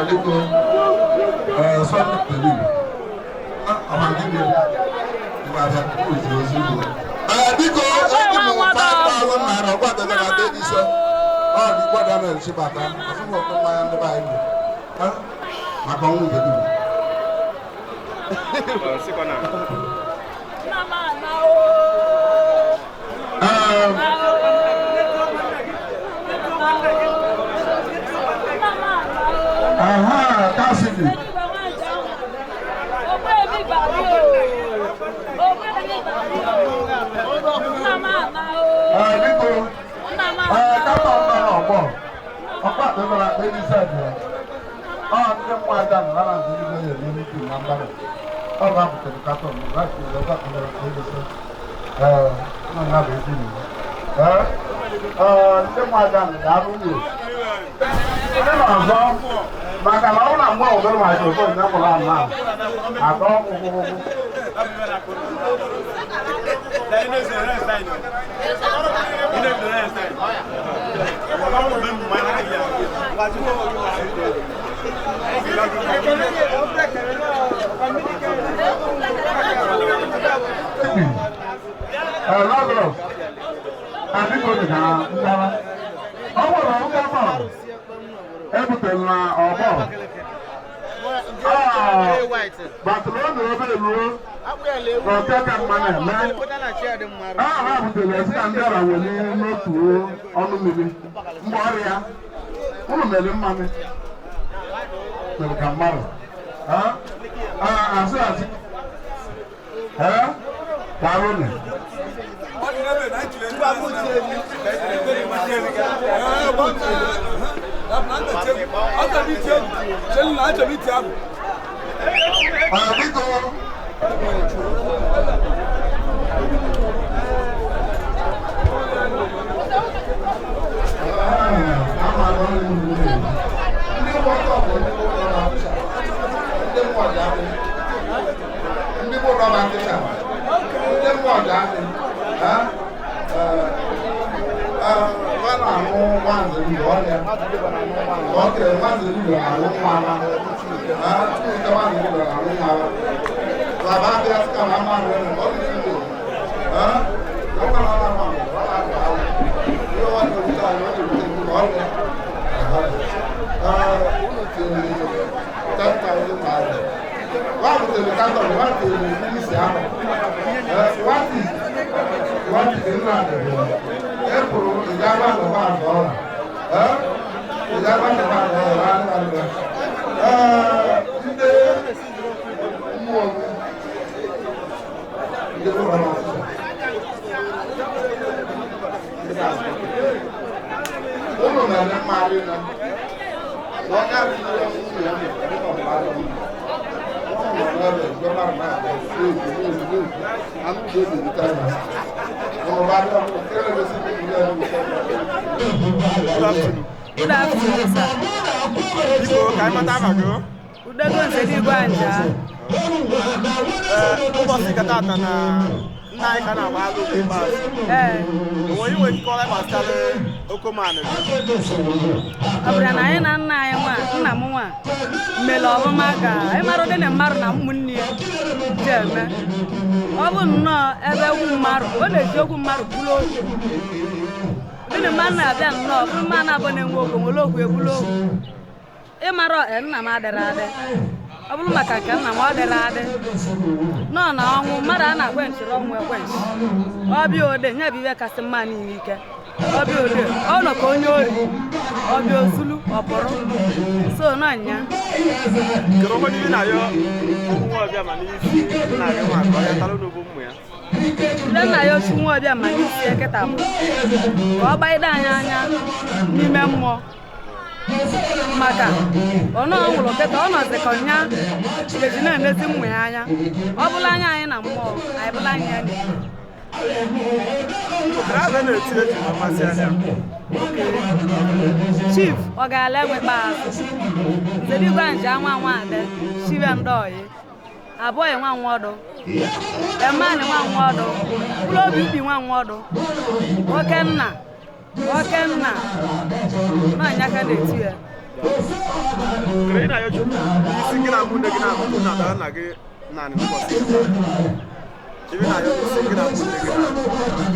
Biko, Sunday believe. Ama gịnị? Ịgbada ozi ozi bụ. Biko, eji m 5,000 naira ọgwa dọgara ada ise. Ọ dị gbọdọ na echibata. Asụmụ ọkụ mmanya ndị be anyị bụ. Maka ọnwụ nke dum. Aha, Cassidy. Biko, kata ọ̀nà ọ̀gbọ́, ọ̀pá àtẹ̀lọ́ra pé ní sẹ́ẹ̀dì ẹ̀. Ọ ndị mmụọ ada nọ na ndị igwe ya eme meeting na mgbada. Ọ bụ apụtara katọ mgbe láti ìlú ọgbà àtẹ̀lọ́ra pé ní sẹ́ẹ̀dì. Nọ na bụ ezi n'ihu. Ndị mmụọ ada nọ ga-arụ ụlọ. Ndị na-azọ maka na ọ na mgbe ọbụla microphone ya kwụrụ ama atọ ọkpụkpụkpụ. Lazarus, àdìgbò dị na nkara. Ọ nwere nkata ebutere na ọgbọ. Barcelona ebe eruo na ọkaka mma na-eme. Aha ha butere esi na ndị ara weli n'otu ọnụ mmiri mgbe ọrịa. Ụlọ mere mmanụ mere ka mmadụ. Asị asị. Daalụ. Good afternoon, sir. Udego Nzeligwe Anja. Ụbọchị nke tata na nna anyị ka na-agba alụ ikpeazụ. Onwe inwe nkọwa gbasara okomanụ gị? Ọ bụrụ na anyị na nna anyị nwa, nna m nwa mere ọfụma ka anyị mara ụdị na mmadụ na ụmụnne ya ji eme. Ọ bụ nnọọ ebe egwu mmadụ, ọ na-eji okwu mmadụ bụrụ okwu. Ndị mmadụ na-abịa nnọọ, bụrụ mmadụ abụọ na-enwe okwu, nwere okwu ebulu okwu. Ịmara nna m adịrị adị. Ọ bụrụ maka nke nna m ọ dịrị adị. Nọ na ọnwụ mmadụ a na-akwe nchịrị ọnwụ ekwenchi. Ọbịa ode nye bụ ihe kasị mma niile ike. Ọbịa ode ọ nọ ka onye ori. Ọbịa ozulu ọ pụrụ. So nọ nya. Kedu ọkwa n'ihe na-ayọ nwa ọbịa ma n'isi nna gị nwa ka ọ ya tara n'ugbo ụmụ ya? Ndị nna ya ochu nwa ọbịa ma n'isi ya kịta bụ ka ọ gbanyede anyị anya n'ime mmụọ. Maka ọ nwụrụ kịta ọ nọzi ka ọnya eji na-emezi mmụ ya anya. Ọ bụla anya anyị na mmụọ, anyị bụla anya ya n'ime. Chief ọ ga-ala enwe ikpeazụ. Nzeligwe Anja nwa nwa ade shibe ndị oyi. Abụghị nwa nwa ọdụ. Emani nwa nwa ọdụ. Mkpụrụ obi ubi nwa nwa ọdụ. Okenna. Okenna. Nọ nyaka na-etu ya. Kere ị na-ayọ Chukwu isi gị na ụmụnne gị na-abụ na dara nna gị naanị n'ụbọchị ebe na-ayọ isi gị na ụmụnne gị na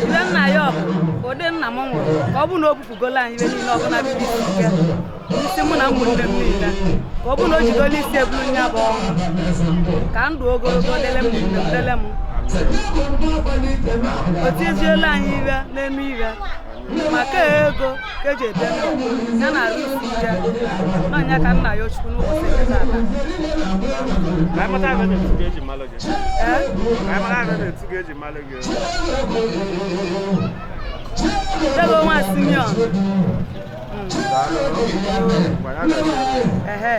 Ibe nna ya ọ bụ ụdị nna m nwụrụ ka ọ bụ na o bupụgola anyị ibe niile ọbụla bụ isi ike isi mụ na ụmụnne m niile ka ọ bụ na o jigola isi ebulu nya bụ ọnwụ ka ndụ ogologo lele m ụmụnne m lele m o tiziela anyị ibe n'elu ibe maka ego ka eji ede ndụ ya na arụ isi ike n'ọnya ka nna ya Chukwu n'ụbọchị nke taata. Ka anyị mata ebe na-etu ga-eji malụ gị. Ee? Ka anyị mara ebe na-etu ga-eji malụ gị. Debe nwa Simeon. Ngwa ya gazie. Ehe.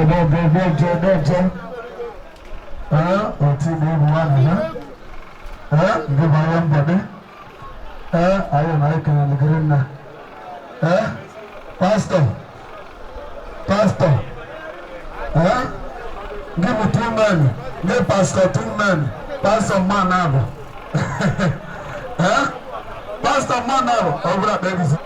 na-eje na-eje ee otu na-ebu nwanne ha ee ndị bụ anya mbọdị ee anyị na anyị kelere nna ee pastọ pastọ ee gị bụ two men gị pastọ two men pastọ mma na-abụ ee pastọ mma na-abụ ọ bụrụ akpa egusi.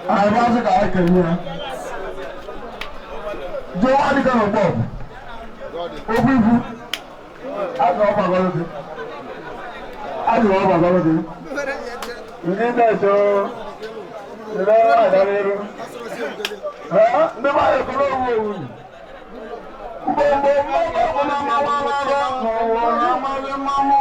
Anyị bụ ka anyị kelee ya. Jụọ adịka na ọgbọ okwu ibu a ga ọ gbagọrọ gị. A ga ọ gbagọrọ gị. Ndị na-eto ndị na-agara eru. Ndị mmadụ ekele owu owu. Mbombo mmanwụ ọbụla mmanwụ n'ụwa na-amaghị mmanwụ.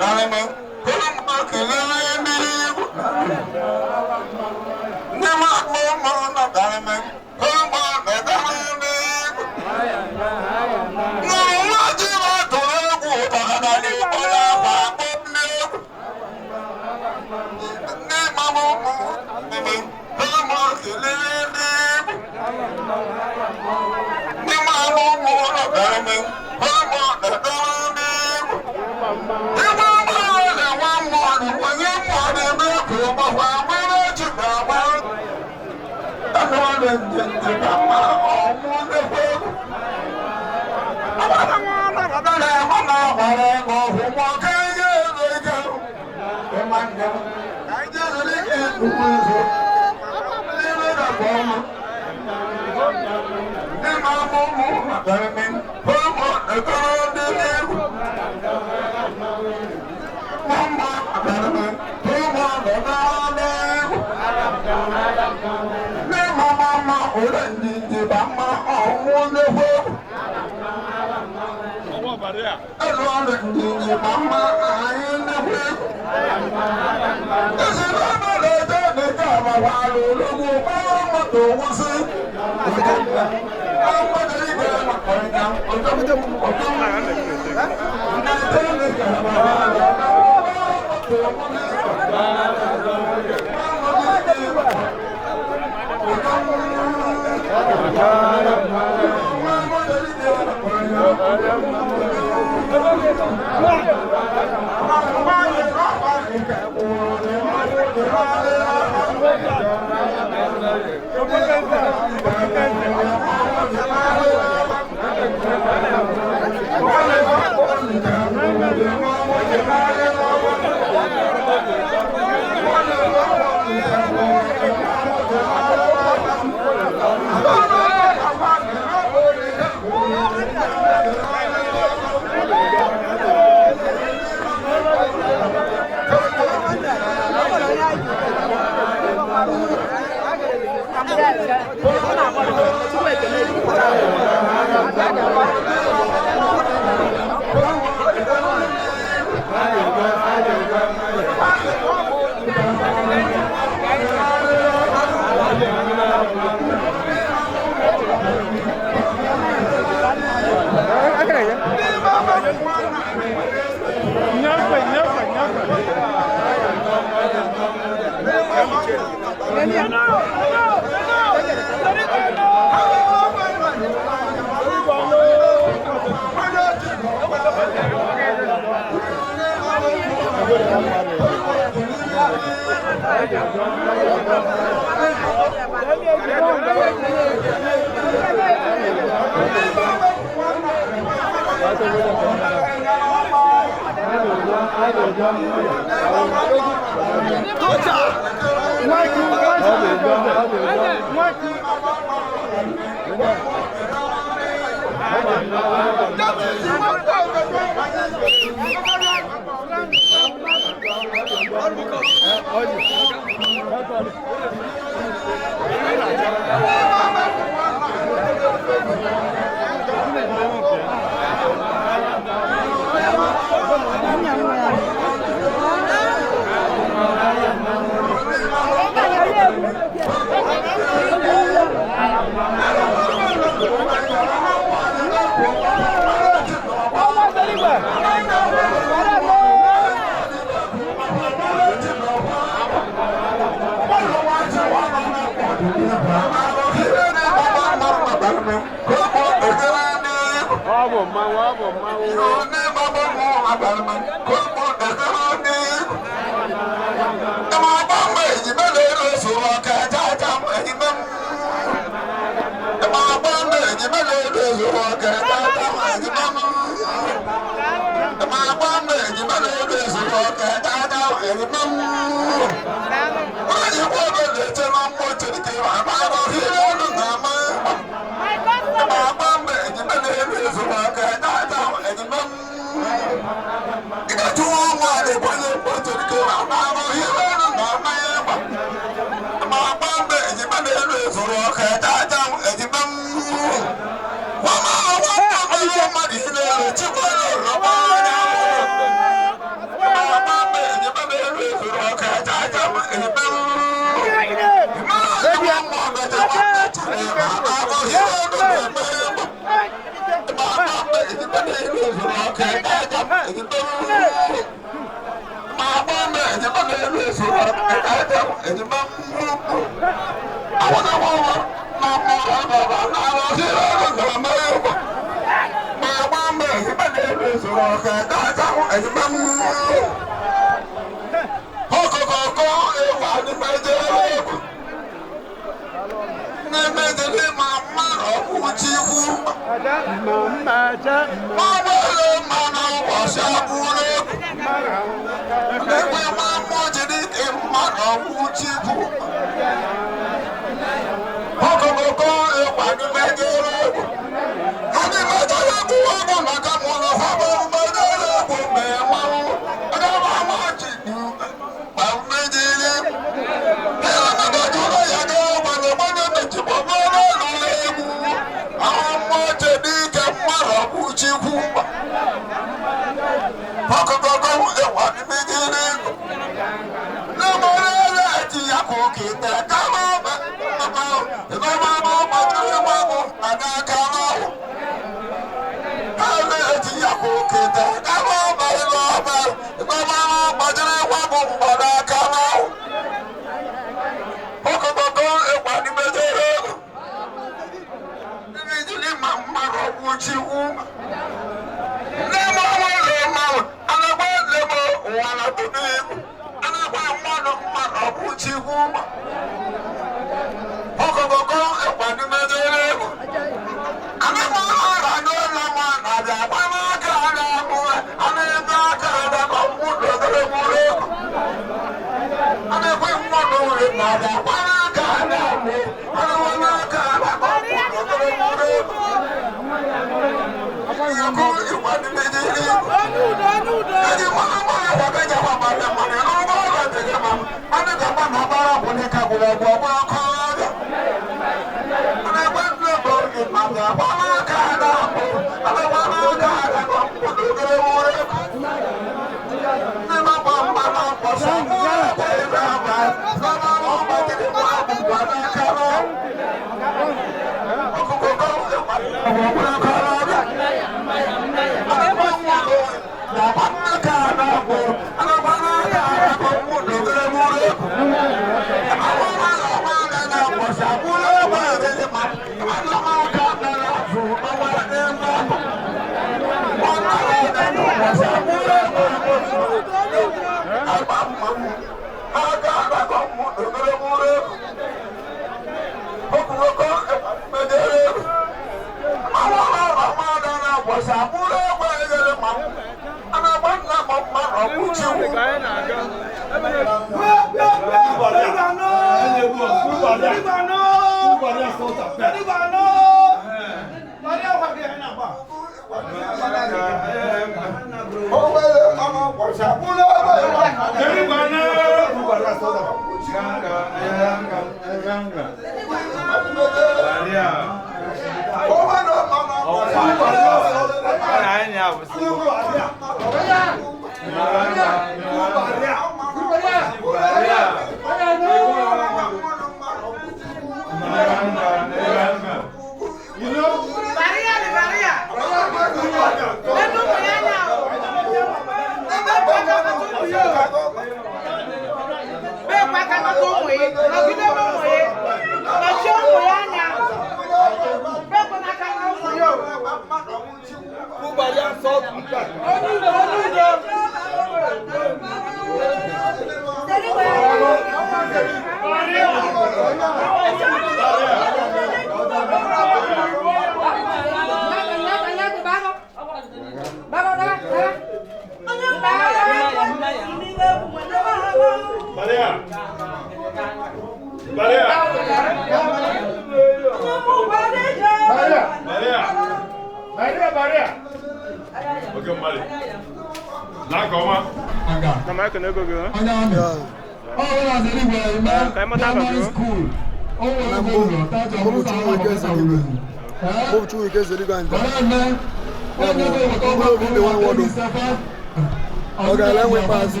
Ọ ga-ala enwe ikpeazụ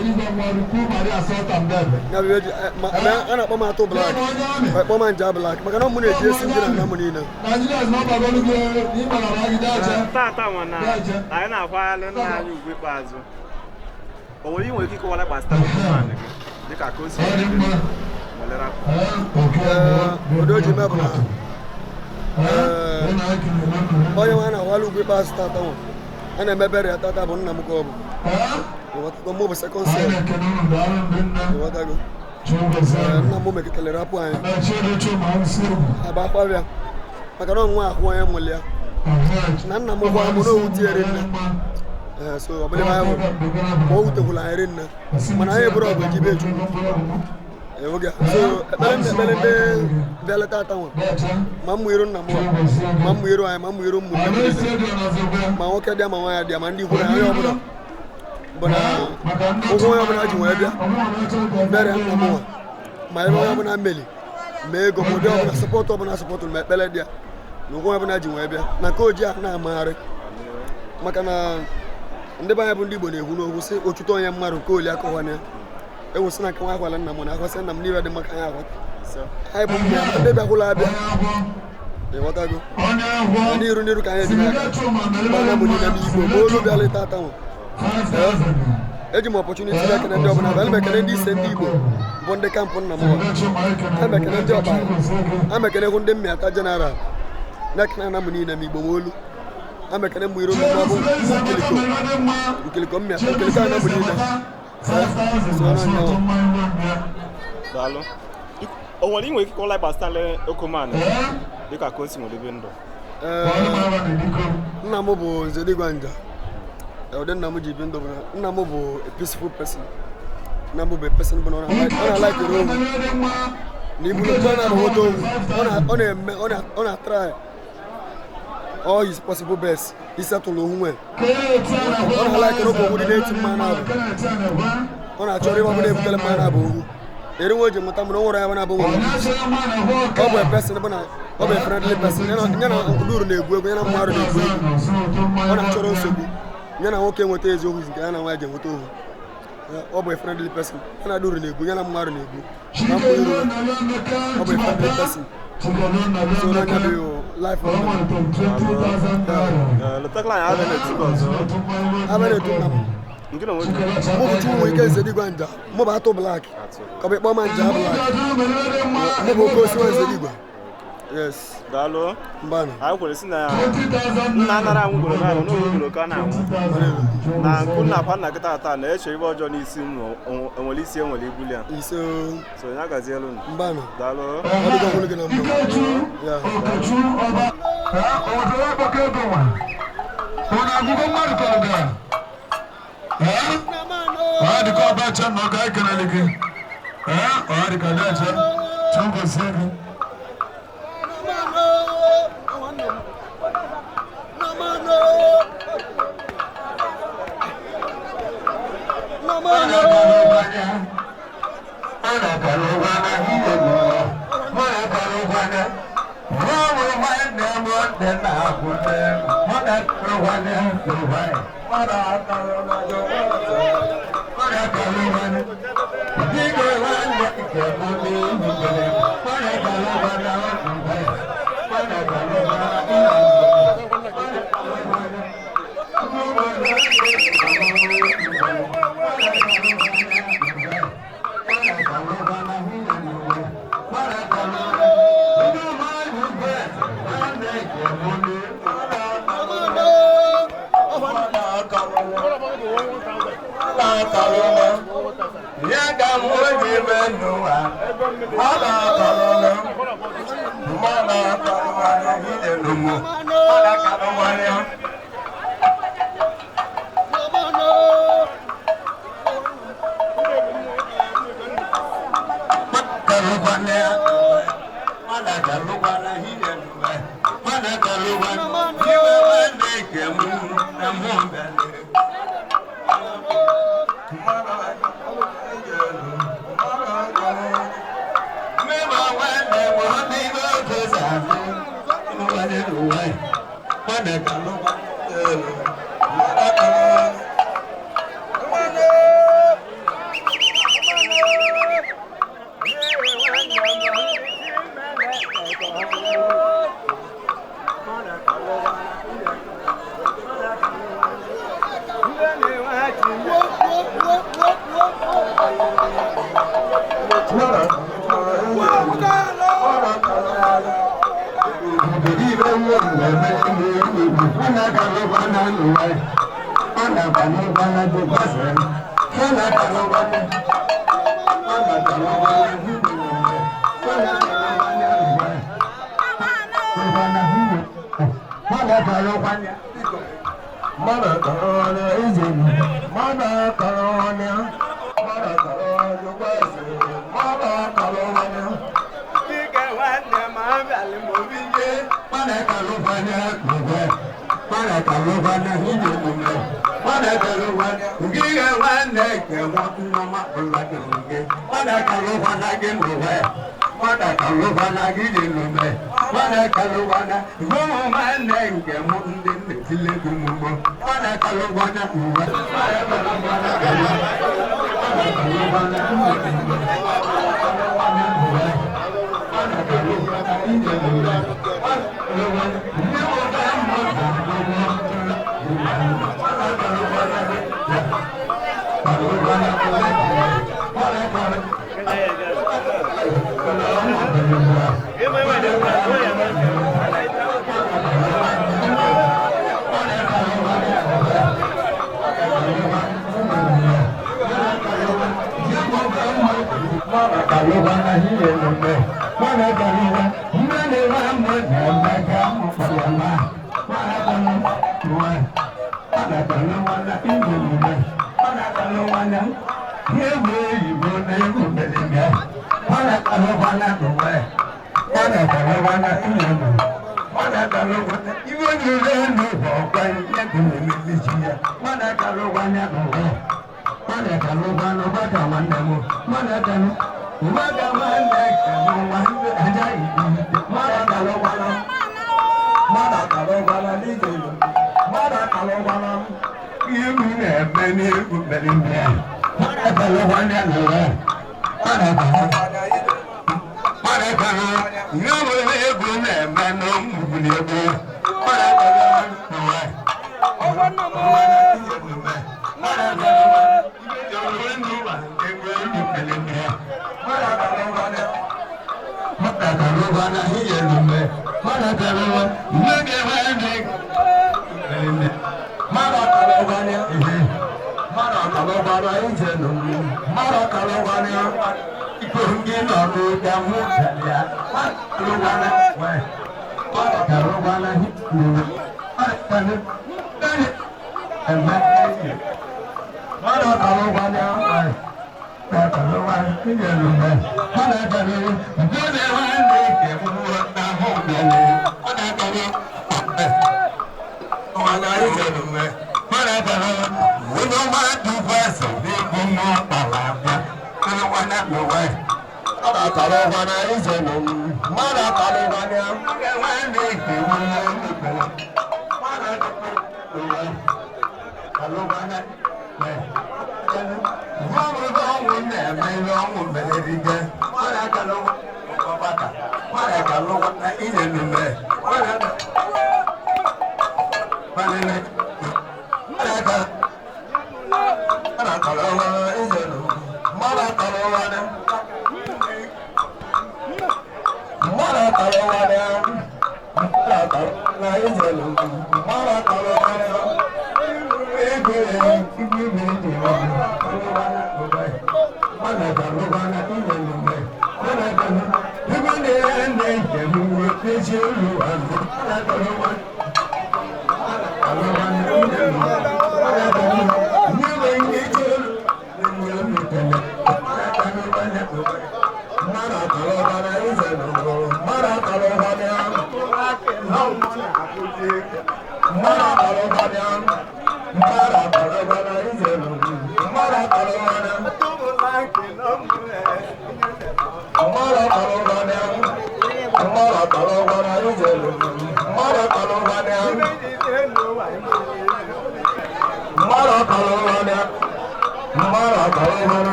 a na-akpọ m atụ blak, akpọ m nja blak maka na mụ na-eji esi ndị na nna m niile. Tata nwa na anyị na-akwaghalị nna anyị ugwu ikpeazụ. O nwere inwe ike ịkọwara gbasara gị dịka ka o si ụdị o ji mee bụ na onye nwe a na-akwalị ugwu ikpeazụ tata nwa a na-emebere ya tata bụ nna m ka ọ bụ. Mụ bụ sekọnd sel. Nna m mekọtara rapụ anyị aba akwabịa maka na ọnwa ahụ onye mụrụ ya na nna m gwa m na owu tinyere nne, so ọ bụla anyị hụrụ ma o wutekwula anyị rinne, mana anyị bụrụ ọgụ ejibe Chukwu. So ekpere m ekpere ndị bịa leta ata nwa ma mmụ iru nna m ma mmụ iru anyị ma mmụ iru ụmụnne m ma nwoke dị ma nwaanyị dị ma ndị ikwu na onye ọbụla bụ na ụgwọ onye ọbụla ji wee bịa bịara nna m nwa ma ebe onye ọbụla meli ma ego ma ụdị ọbụla sọpọtụ ọbụla sọpọtụrụ ma ekpere dị ya na ụgwọ onye ọbụla ji wee bịa na nke ojii ahụ na-amagharị maka na ndị be anyị bụ ndị Igbo na-ekwu n'okwu sị ochuto onye mmadụ nke oli akọwana ya ewụsị na nke nwa akwala nna m na akwasị nna m n'ibe dị maka anyị akwata anyị bụ mmịa ma ndị bịakwụla abịa ịghọtago n'iru n'iru ka anyị eji n'aka gbana m niile n'Igbo ma olu bịala ịta ata nwa. Eji m ọpọchuniti na-ekene ndị ọbụla bịa mekene ndị ise ndị Igbo bụ ndị kampụ nna m nwa emekene ndị ọbara amekenekwu ndị mmịata jeneral na-ekene ana m niile ma Igbo ma olu amekene m iro m bụ nkiliko mmịata nkiliko ana m niile. Daalụ. O nwere inwe ike ịkọwara gbasara Okoman dịka ka o si nwere ebe ndụ? Nna m bụ Nzedigwe Nja. Ụdị nna m ji bi ndụ bụ na nna m bụ a peaceful person. Nna m bụ a person bụ na ọ na-alaikere owu na ibulu mgbe ọ na-aghọta owu ọ na-eme ọ na-atry all his possible best isetụlụ ohu nwe. Ọ na-alaikere oge owu dị na-eti mma na-abụ ọ na-achọrọ ịgba ọbụla ebutere mma na-abụ owu eri nwe o ji mụta mụrụ nwere ya na-abụ nwere. Ọ bụ a person bụ na ọ bụ a friendly person ya na nduru na-egwu egwu ya na mmadụ na-egwu egwu ọ na-achọrọ nsogbu ya na nwoke nweta eziokwu nke ya na nwaanyị ji enweta ohu. Ọ bụ a friendly person ya na duru na-egwu ya na mmadụ na-egwu na mkpụ iru ọ bụ a friendly person. So na nya bụ life of mụ bụ Chinwe Nzedigwe Nja, mụ bụ atụ blak ka ọ bụ ịkpọ ma nja blak, mụ bụ oke osi Nzedigwe. Yes. Daalụ. Mbana. Anyị kwere sị na nna anara anwụ gboro naanị n'oge ugboro ka ọ na-anwụ na nkụ nna akwa nna gị tata na-eche ibe ọjọọ n'isi m enwere isi enwere ibuli ya. Ise. So ya gazielu unu. Mbana. Daalụ. Ọ dịgo ọhụrụ gị na mma. Ya. Ụnụ agụgụ mmadụ kọrọ gị a? Ee? Ọ dị ka ọba nche na ọka ekelele gị. Ee? Ọ dị ka ọba nche. Chukwu gozie gị.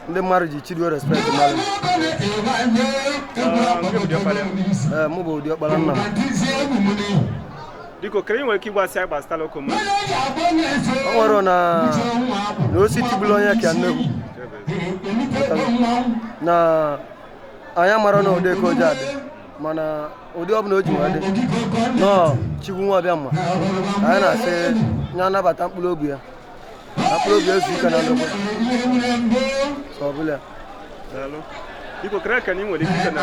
Ndị mmadụ ji Chiduo respect mara m. Mụ bụ diọkpara nna m. Biko kere nwere ike ịgbasị anyị gbasara Okoman. O nwere na osi tibulu onye ka nnegwu na anyị mara na ụdị ka oji adị, mana ụdị ọbụla o ji nwa dị nọọ Chigbu nwa ọbịa mma. Anyị na-asị ya anabata mkpụrụ obi ya, na mkpụrụ obi ezu ike na ndokwa. Biko kere ka anyị nwere ike na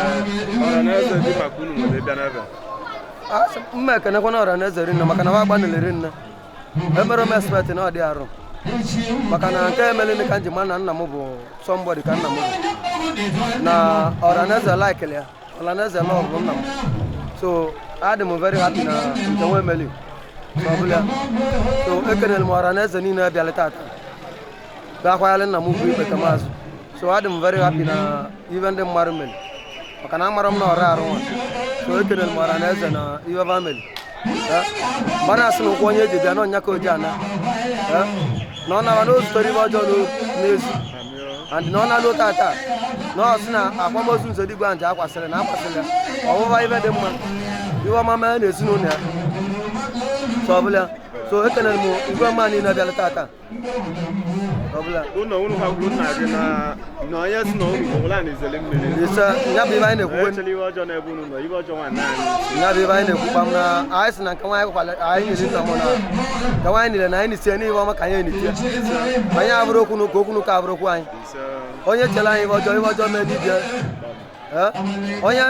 ọra na eze dị maka unu nwere bịa n'ebe. Mma ekenekwa na ọra na eze rinne, maka na wa agbanịrị rinne. Emere m expect na ọ dị arụ, maka na nke emelini ka nji ma na nna m bụ somebody ka nna m bụ na ọra na eze like ya, ọra na eze love nna m. So adị m very happy na nke nwa emeli ọbụla. So ekenere m ọra na eze niile bịara tata bịakwanyere nna m ugwu ikpete maazụ. So adị m very happy na ibe ndị mmadụ mere, maka na amara m na ọra arụ nwa. So ekenere m ọra na eze na ibe va mere. Mmadụ asị na ụkwụ onye eji bịa na ọnya ka oji ana na ọ nara na o zutere ibe ọjọọ n'ezi and na ọ na-alụ tata na ọ sị na akwamozu Nzedigwe nje akwasịrị na akwasịrị ya ọwụwa ibe dị mma, iwe ọma mee na ezinụlọ ya. So ọbụla so ekenere m igwe mma niile bịara tata. Ụnọ unu ha gwuru nna gị na onye si na unu gwụla na izele mmiri. Ise ya bụ ibe anyị na-ekwukwe. Echela iwe ọjọọ n'ebe unu nọ, iwe ọjọọ nwa anyị. Ya bụ ibe anyị na-ekwukwa m na anyị sị na nke nwaanyị kwala anyị nyere nna m na nke nwaanyị niile na anyị nisie n'ihe ọma ka anyị enitie. Anyị abụrụ okwu n'ụka, okwu n'ụka abụrụ okwu anyị. Onye chere anyị ibe ọjọọ, ibe ọjọọ mee dibịa. Onye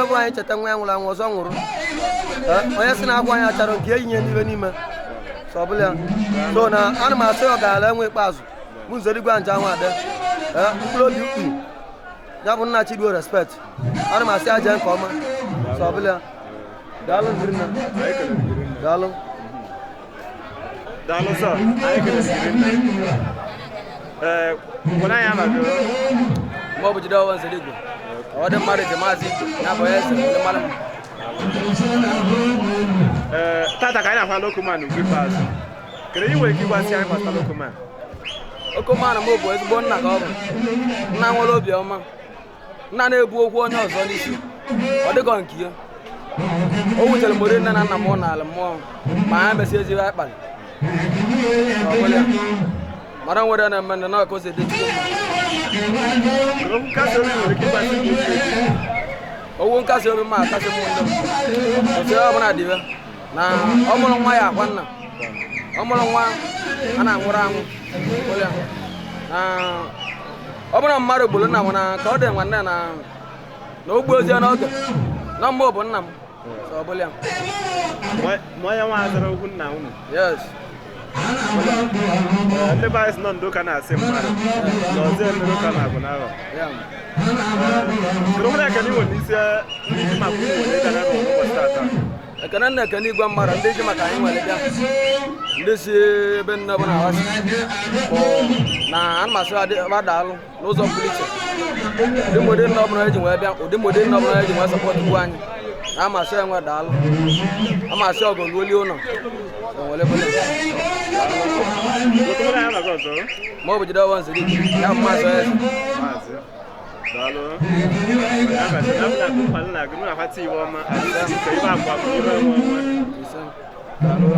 bụ anyị cheta nwa ya nwụrụ anwụ ọzọ nwụrụ. Onye sị na akwa anyị achara nke eyinye n'ibe n'ime. So ọbụla so na ana m asị ọ gaala enwe ikpeazụ bụ Nzedigwe nje anwa adị mkpụrụ obi ukwu ya bụ nna Chiduo respect. Ana m asị aja nke ọma. So ọbụla daalụ nna, daalụ daalụ sọ anyị kelere nne. Mgbe ọ bụ Jide ọwa Nzedigwe, ọ dị mmadụ ji maazị ya bụ eze ndị mmadụ. Tata ka anyị na-ahụ Okoman ugbu ikpeazụ. Kedu ihe nwere ike ịgbasị anyị gbasara Okoman? Okoman m bụ ezigbo nna ka ọ bụ. Nna nwere obiọma, nna na-ebu okwu onye ọzọ n'isi, ọ dịkọ nke ya. O wutere m nne na nna m n'ala mmụọ ma ha mesị ezigbo akpali. Mara nwere na-eme ndị na ka o si dị Chukwu mma. Owu nkasi obi ma akasị m ndị m. Otu ọ bụla dịbe na ọ mụrụ nwa ya akwa nna, ọ mụrụ nwa a na-anwụrụ anwụ. Na ọ bụrụ mmadụ gburu nna m na ka ọ dị nwanne na na o gbuo ozie n'oge na mgbe bụ nna m So ọ bụla ya. Ma onye nwa azara okwu nna unu. Yes. Ndị be anyị si nọ ndo ka na-asị mmadụ na ọzọ emerụ ka na-agụ n'ahụ. Kedu nwere ekene inwe n'isi ndị ji maka ụmụ onye gara ebe ụbọchị tata? Ekene na ekene igwe mmadụ ndị ji maka anyị nwere bịa ndị si ebe nne bụ na awasị bụ na ana m asị adaalụ n'ụzọ pụrụ iche ụdị mode nne ọbụla eji wee bịa ụdị mode nne ọbụla eji wee sọpọtụ gbu anyị na amasị enwe daalụ amasị ọgụ luoli ụlọ enwere bụla ma ọ bụ jide ọwa nziri ya bụ maazị eze. Maazị. Daalụ. Ya gazi na mna kumpa nna gị mụ na fati iwe ọma adịghị ka ibe agwa bụ ibe nwe nwe. Daalụ.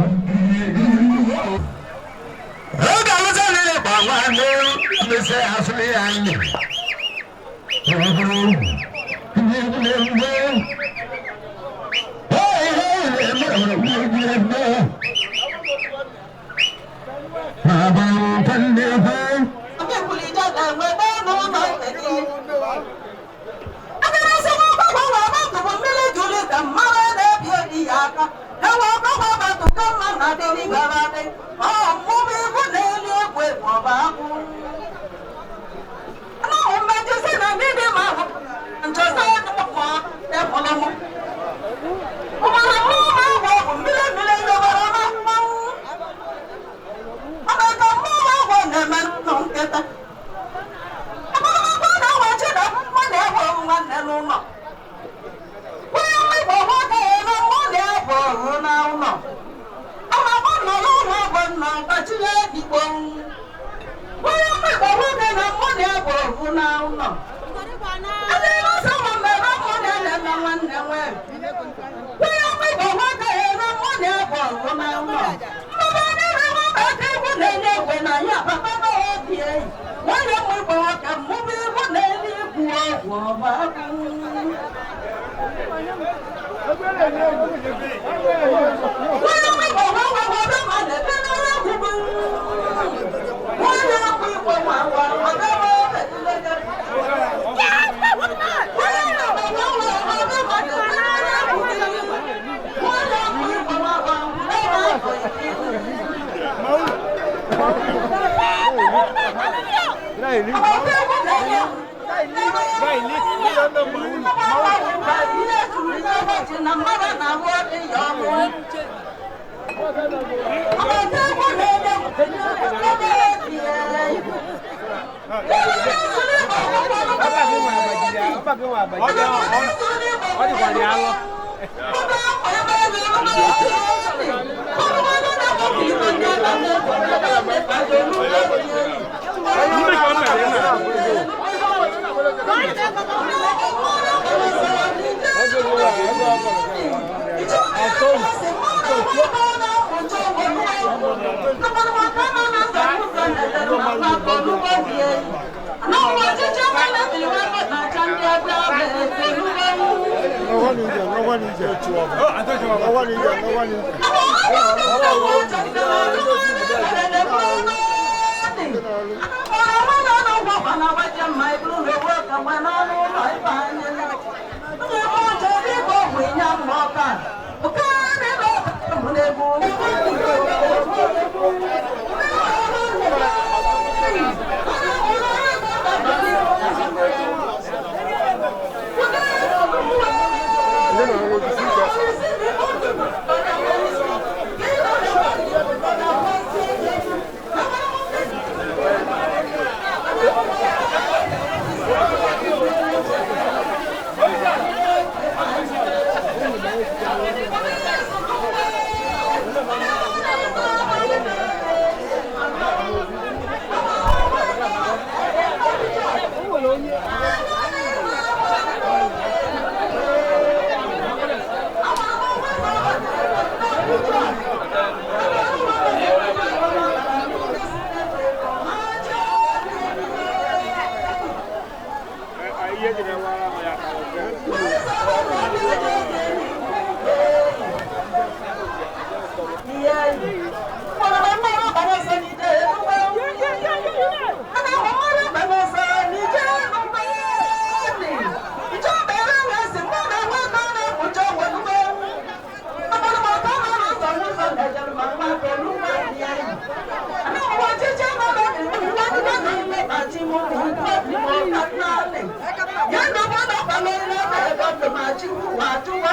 na-achụwa.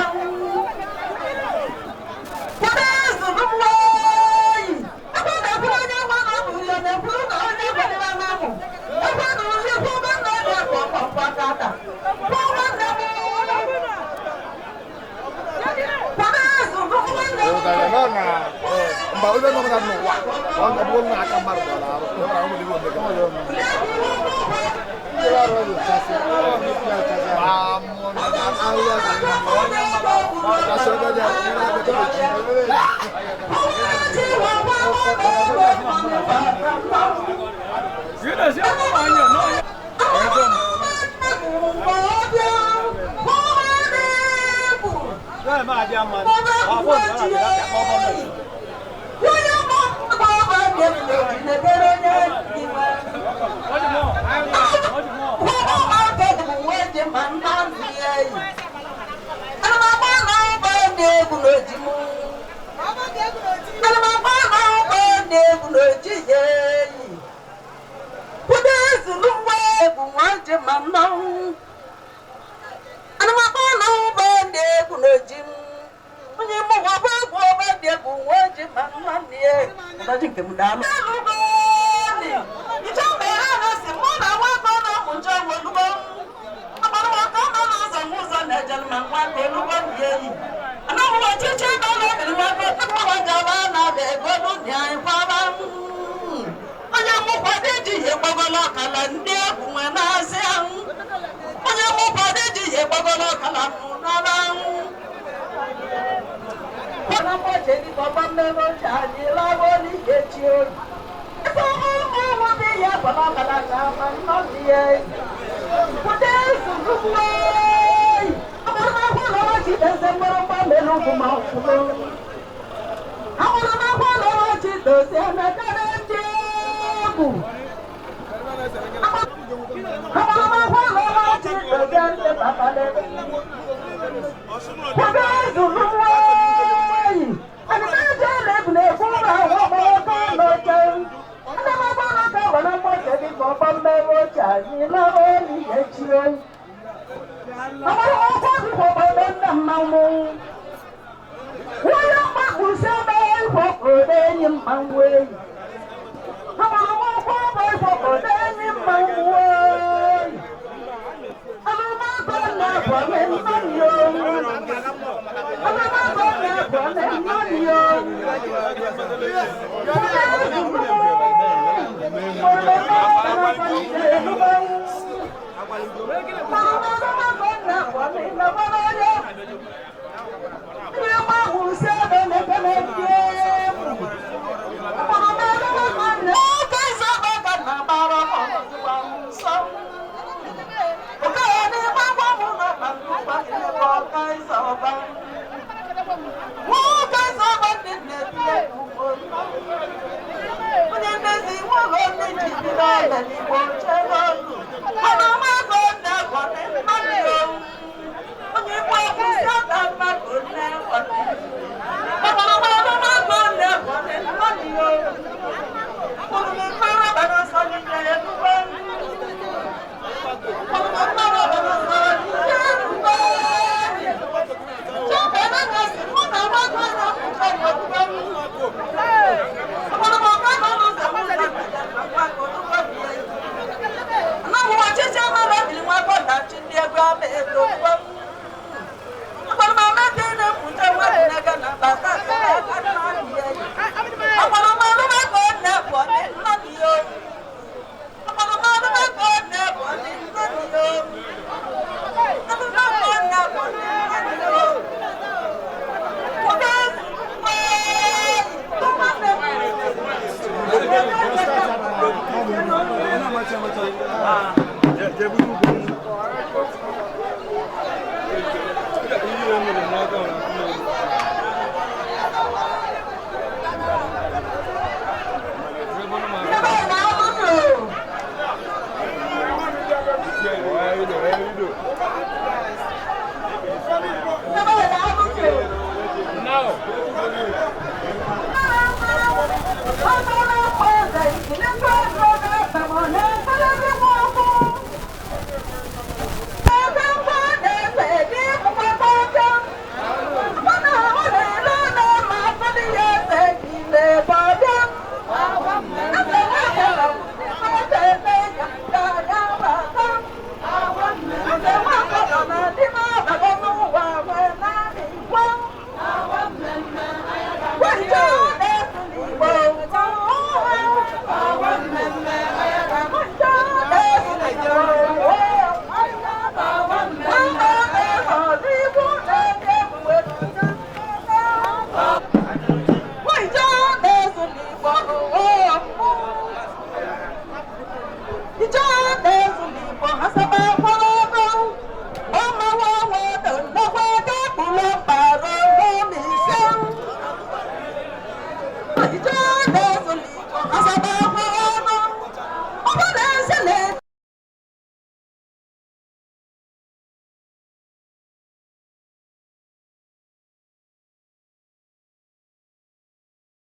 Kwado ezuru m oyi. Ebe na-ekwuru onye nwa na ọ bụ ya na-ekwuru na onye gwadara n'amụ. Ebe na onye kwuo na onye kpọkpọkpọ kata. Kwuo nwanne m. Kwado ezuru m nwanne m. Mba, onye nọ n'ụwa, ọ bụrụ na aka mmadụ dara arụ, ọ bụrụ na ọ bụ